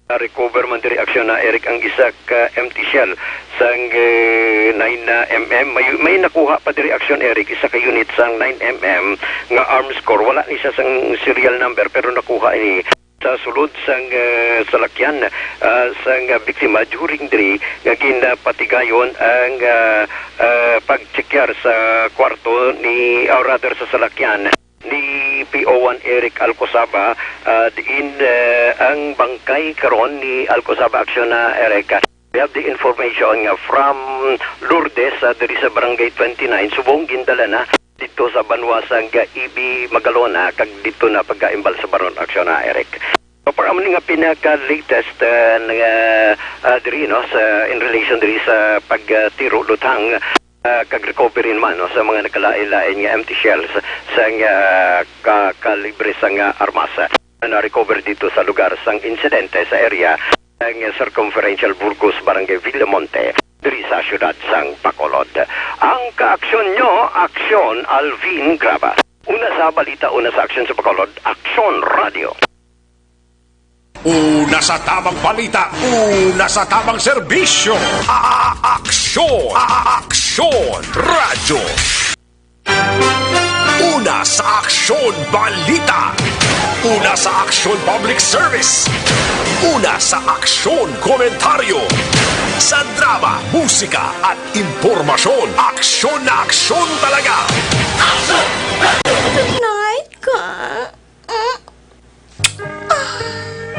Na-recover man diri aksyon na, Eric, ang isa ka empty shell sang, eh, nine na M M. May, may nakuha pa diri aksyon, Eric, isa ka unit sang nine M M nga arms core. Wala ni siya sang serial number, pero nakuha ini sa sulod sang, eh, salakyan, ah, sang biktima during diri nga ginapatigayon ang, ah, ah, pagtsekyar sa kwarto ni, or rather, sa salakyan ni P O one Eric Alcozaba, ah, diin, eh, ang bangkay karon ni Alcozaba Aksyon na Eric. We have the information nga from Lourdes, ah, diri sa Barangay twenty-nine, subong gindala na dito sa banwa sang E B Magalona, kag dito na pagkaimbal sa Baron Aksyon na Eric. So, para amo ni nga pinaka-latest, ah, nga, ah, diri, no, sa, in relation diri sa pagtiro lutang, ah, kag recovery naman, no, sa mga nagkalain-lain nga empty shells sang, ah, ka-, kalibre sang, ah, armas na na-recover dito sa lugar sang insidente sa area sang Circumferential Burgos, Barangay Villamonte, diri sa siyudad sang Bacolod. Ang kaaksyon nyo, Aksyon Alvin Graba. Una sa balita, una sa aksyon sa Bacolod, Aksyon Radio. Una sa tamang balita, una sa tamang serbisyo. A-, a-, aksyon, a-, a-, aksyon, radyo. Una sa aksyon, balita. Una sa aksyon, public service. Una sa aksyon, komentaryo. Sa drama, musika, at impormasyon, aksyon na aksyon talaga. Night ka.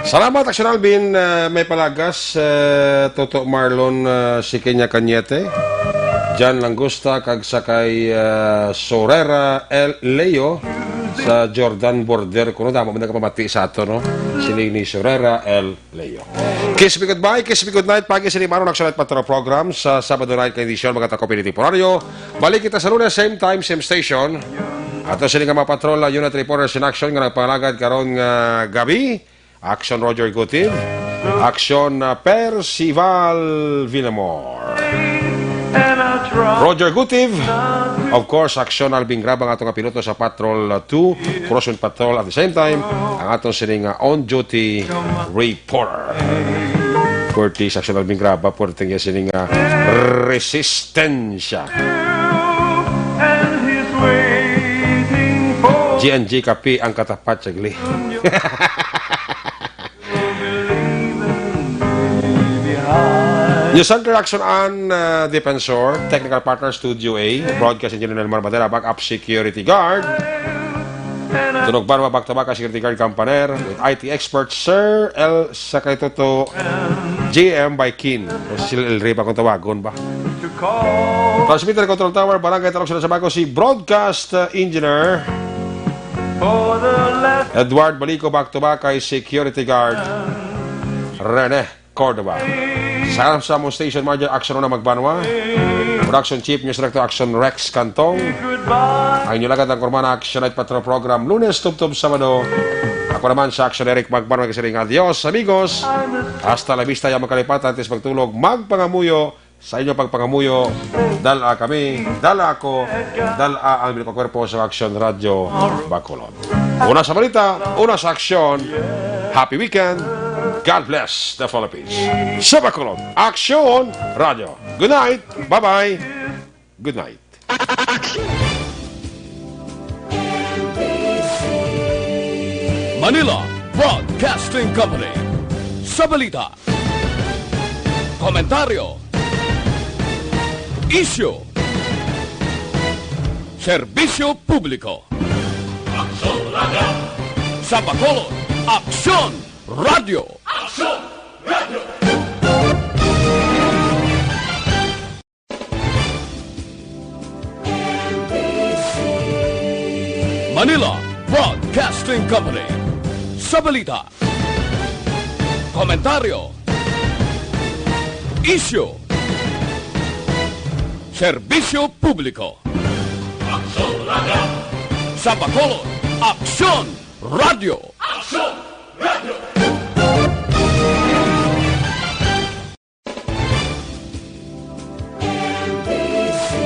Salamat, Action Alvin. Ah, may palagas, ah, Toto Marlon, ah, si Kenya Cañete, Jan Langusta, kag sa kay, ah, Sorera L. Leo sa Jordan Border. Kuno damo man nagapamati sa ato, no? Sila ni Sorera L. Leo. Kiss me goodbye, kiss me goodnight. Pagi sini maron Action Night Patrol Program sa Sabado Night nga edisyon, mga takopi ni Temporario. Balik kita sa Lunes, same time, same station. Ato sini nga mga patrol, ah, unit reporters in action nga nagpangalagad karon nga gabi. Action Roger Gutiv, Action, ah, Percival Villamor. Roger Gutiv, of course, Action Alvin Graba, ang ato nga piloto sa Patrol, ah, two, Cruise Patrol at the same time, ang ato sini nga on-duty reporter. Forte sa Action Alvin Graba, forte nga sini nga resistensya. G N G Kape ang katapat, sagli. News Center Action An, uh, Defensor, Technical Partner Studio A, Broadcast Engineer Nelmar Madera, Backup Security Guard. Tunog Banwa, Back to Back, Security Guard Kampaner, with I T expert Sir L. Sakay Toto, G M by Kin. O si Sir El Riba kung tawagon ba? Transmitter Control Tower, Barangay Talok, Sila Sabaco, si Broadcast, uh, Engineer Edward Balico, Back to Back, kay Security Guard Rene Cordova. Sa, sa among station manager, Action Una Magbanwa. Production Chief, News Director, Action Rex Cantong. Ang inyo lagad ang kurmana, Action Night Patrol Program, Lunes, tubtob, Sabado. Ako naman sa Action Eric Magbanwa, kasiring, adios, amigos. Hasta la vista, ya magkalipatan, tis magtulog, magpangamuyo, sa inyo pagpangamuyo, dala kami, dala ako, dala ang mga kwerpo sa Action Radio Bacolod. Una sa balita, una sa aksyon. Happy weekend. God bless the Philippines. Sa Bacolod, Action Radio. Good night. Bye-bye. Good night. Manila Broadcasting Company. Sa balita, komentaryo, isyu, serbisyo publiko. Aksyon Radio. Sa Bacolod, Aksyon Radio. Aksyon Radio. Anila Broadcasting Company. Sa balita, komentaryo, isyu, serbisyo publiko. Aksyon Radio. Sa Bacolod, Aksyon Radio. Aksyon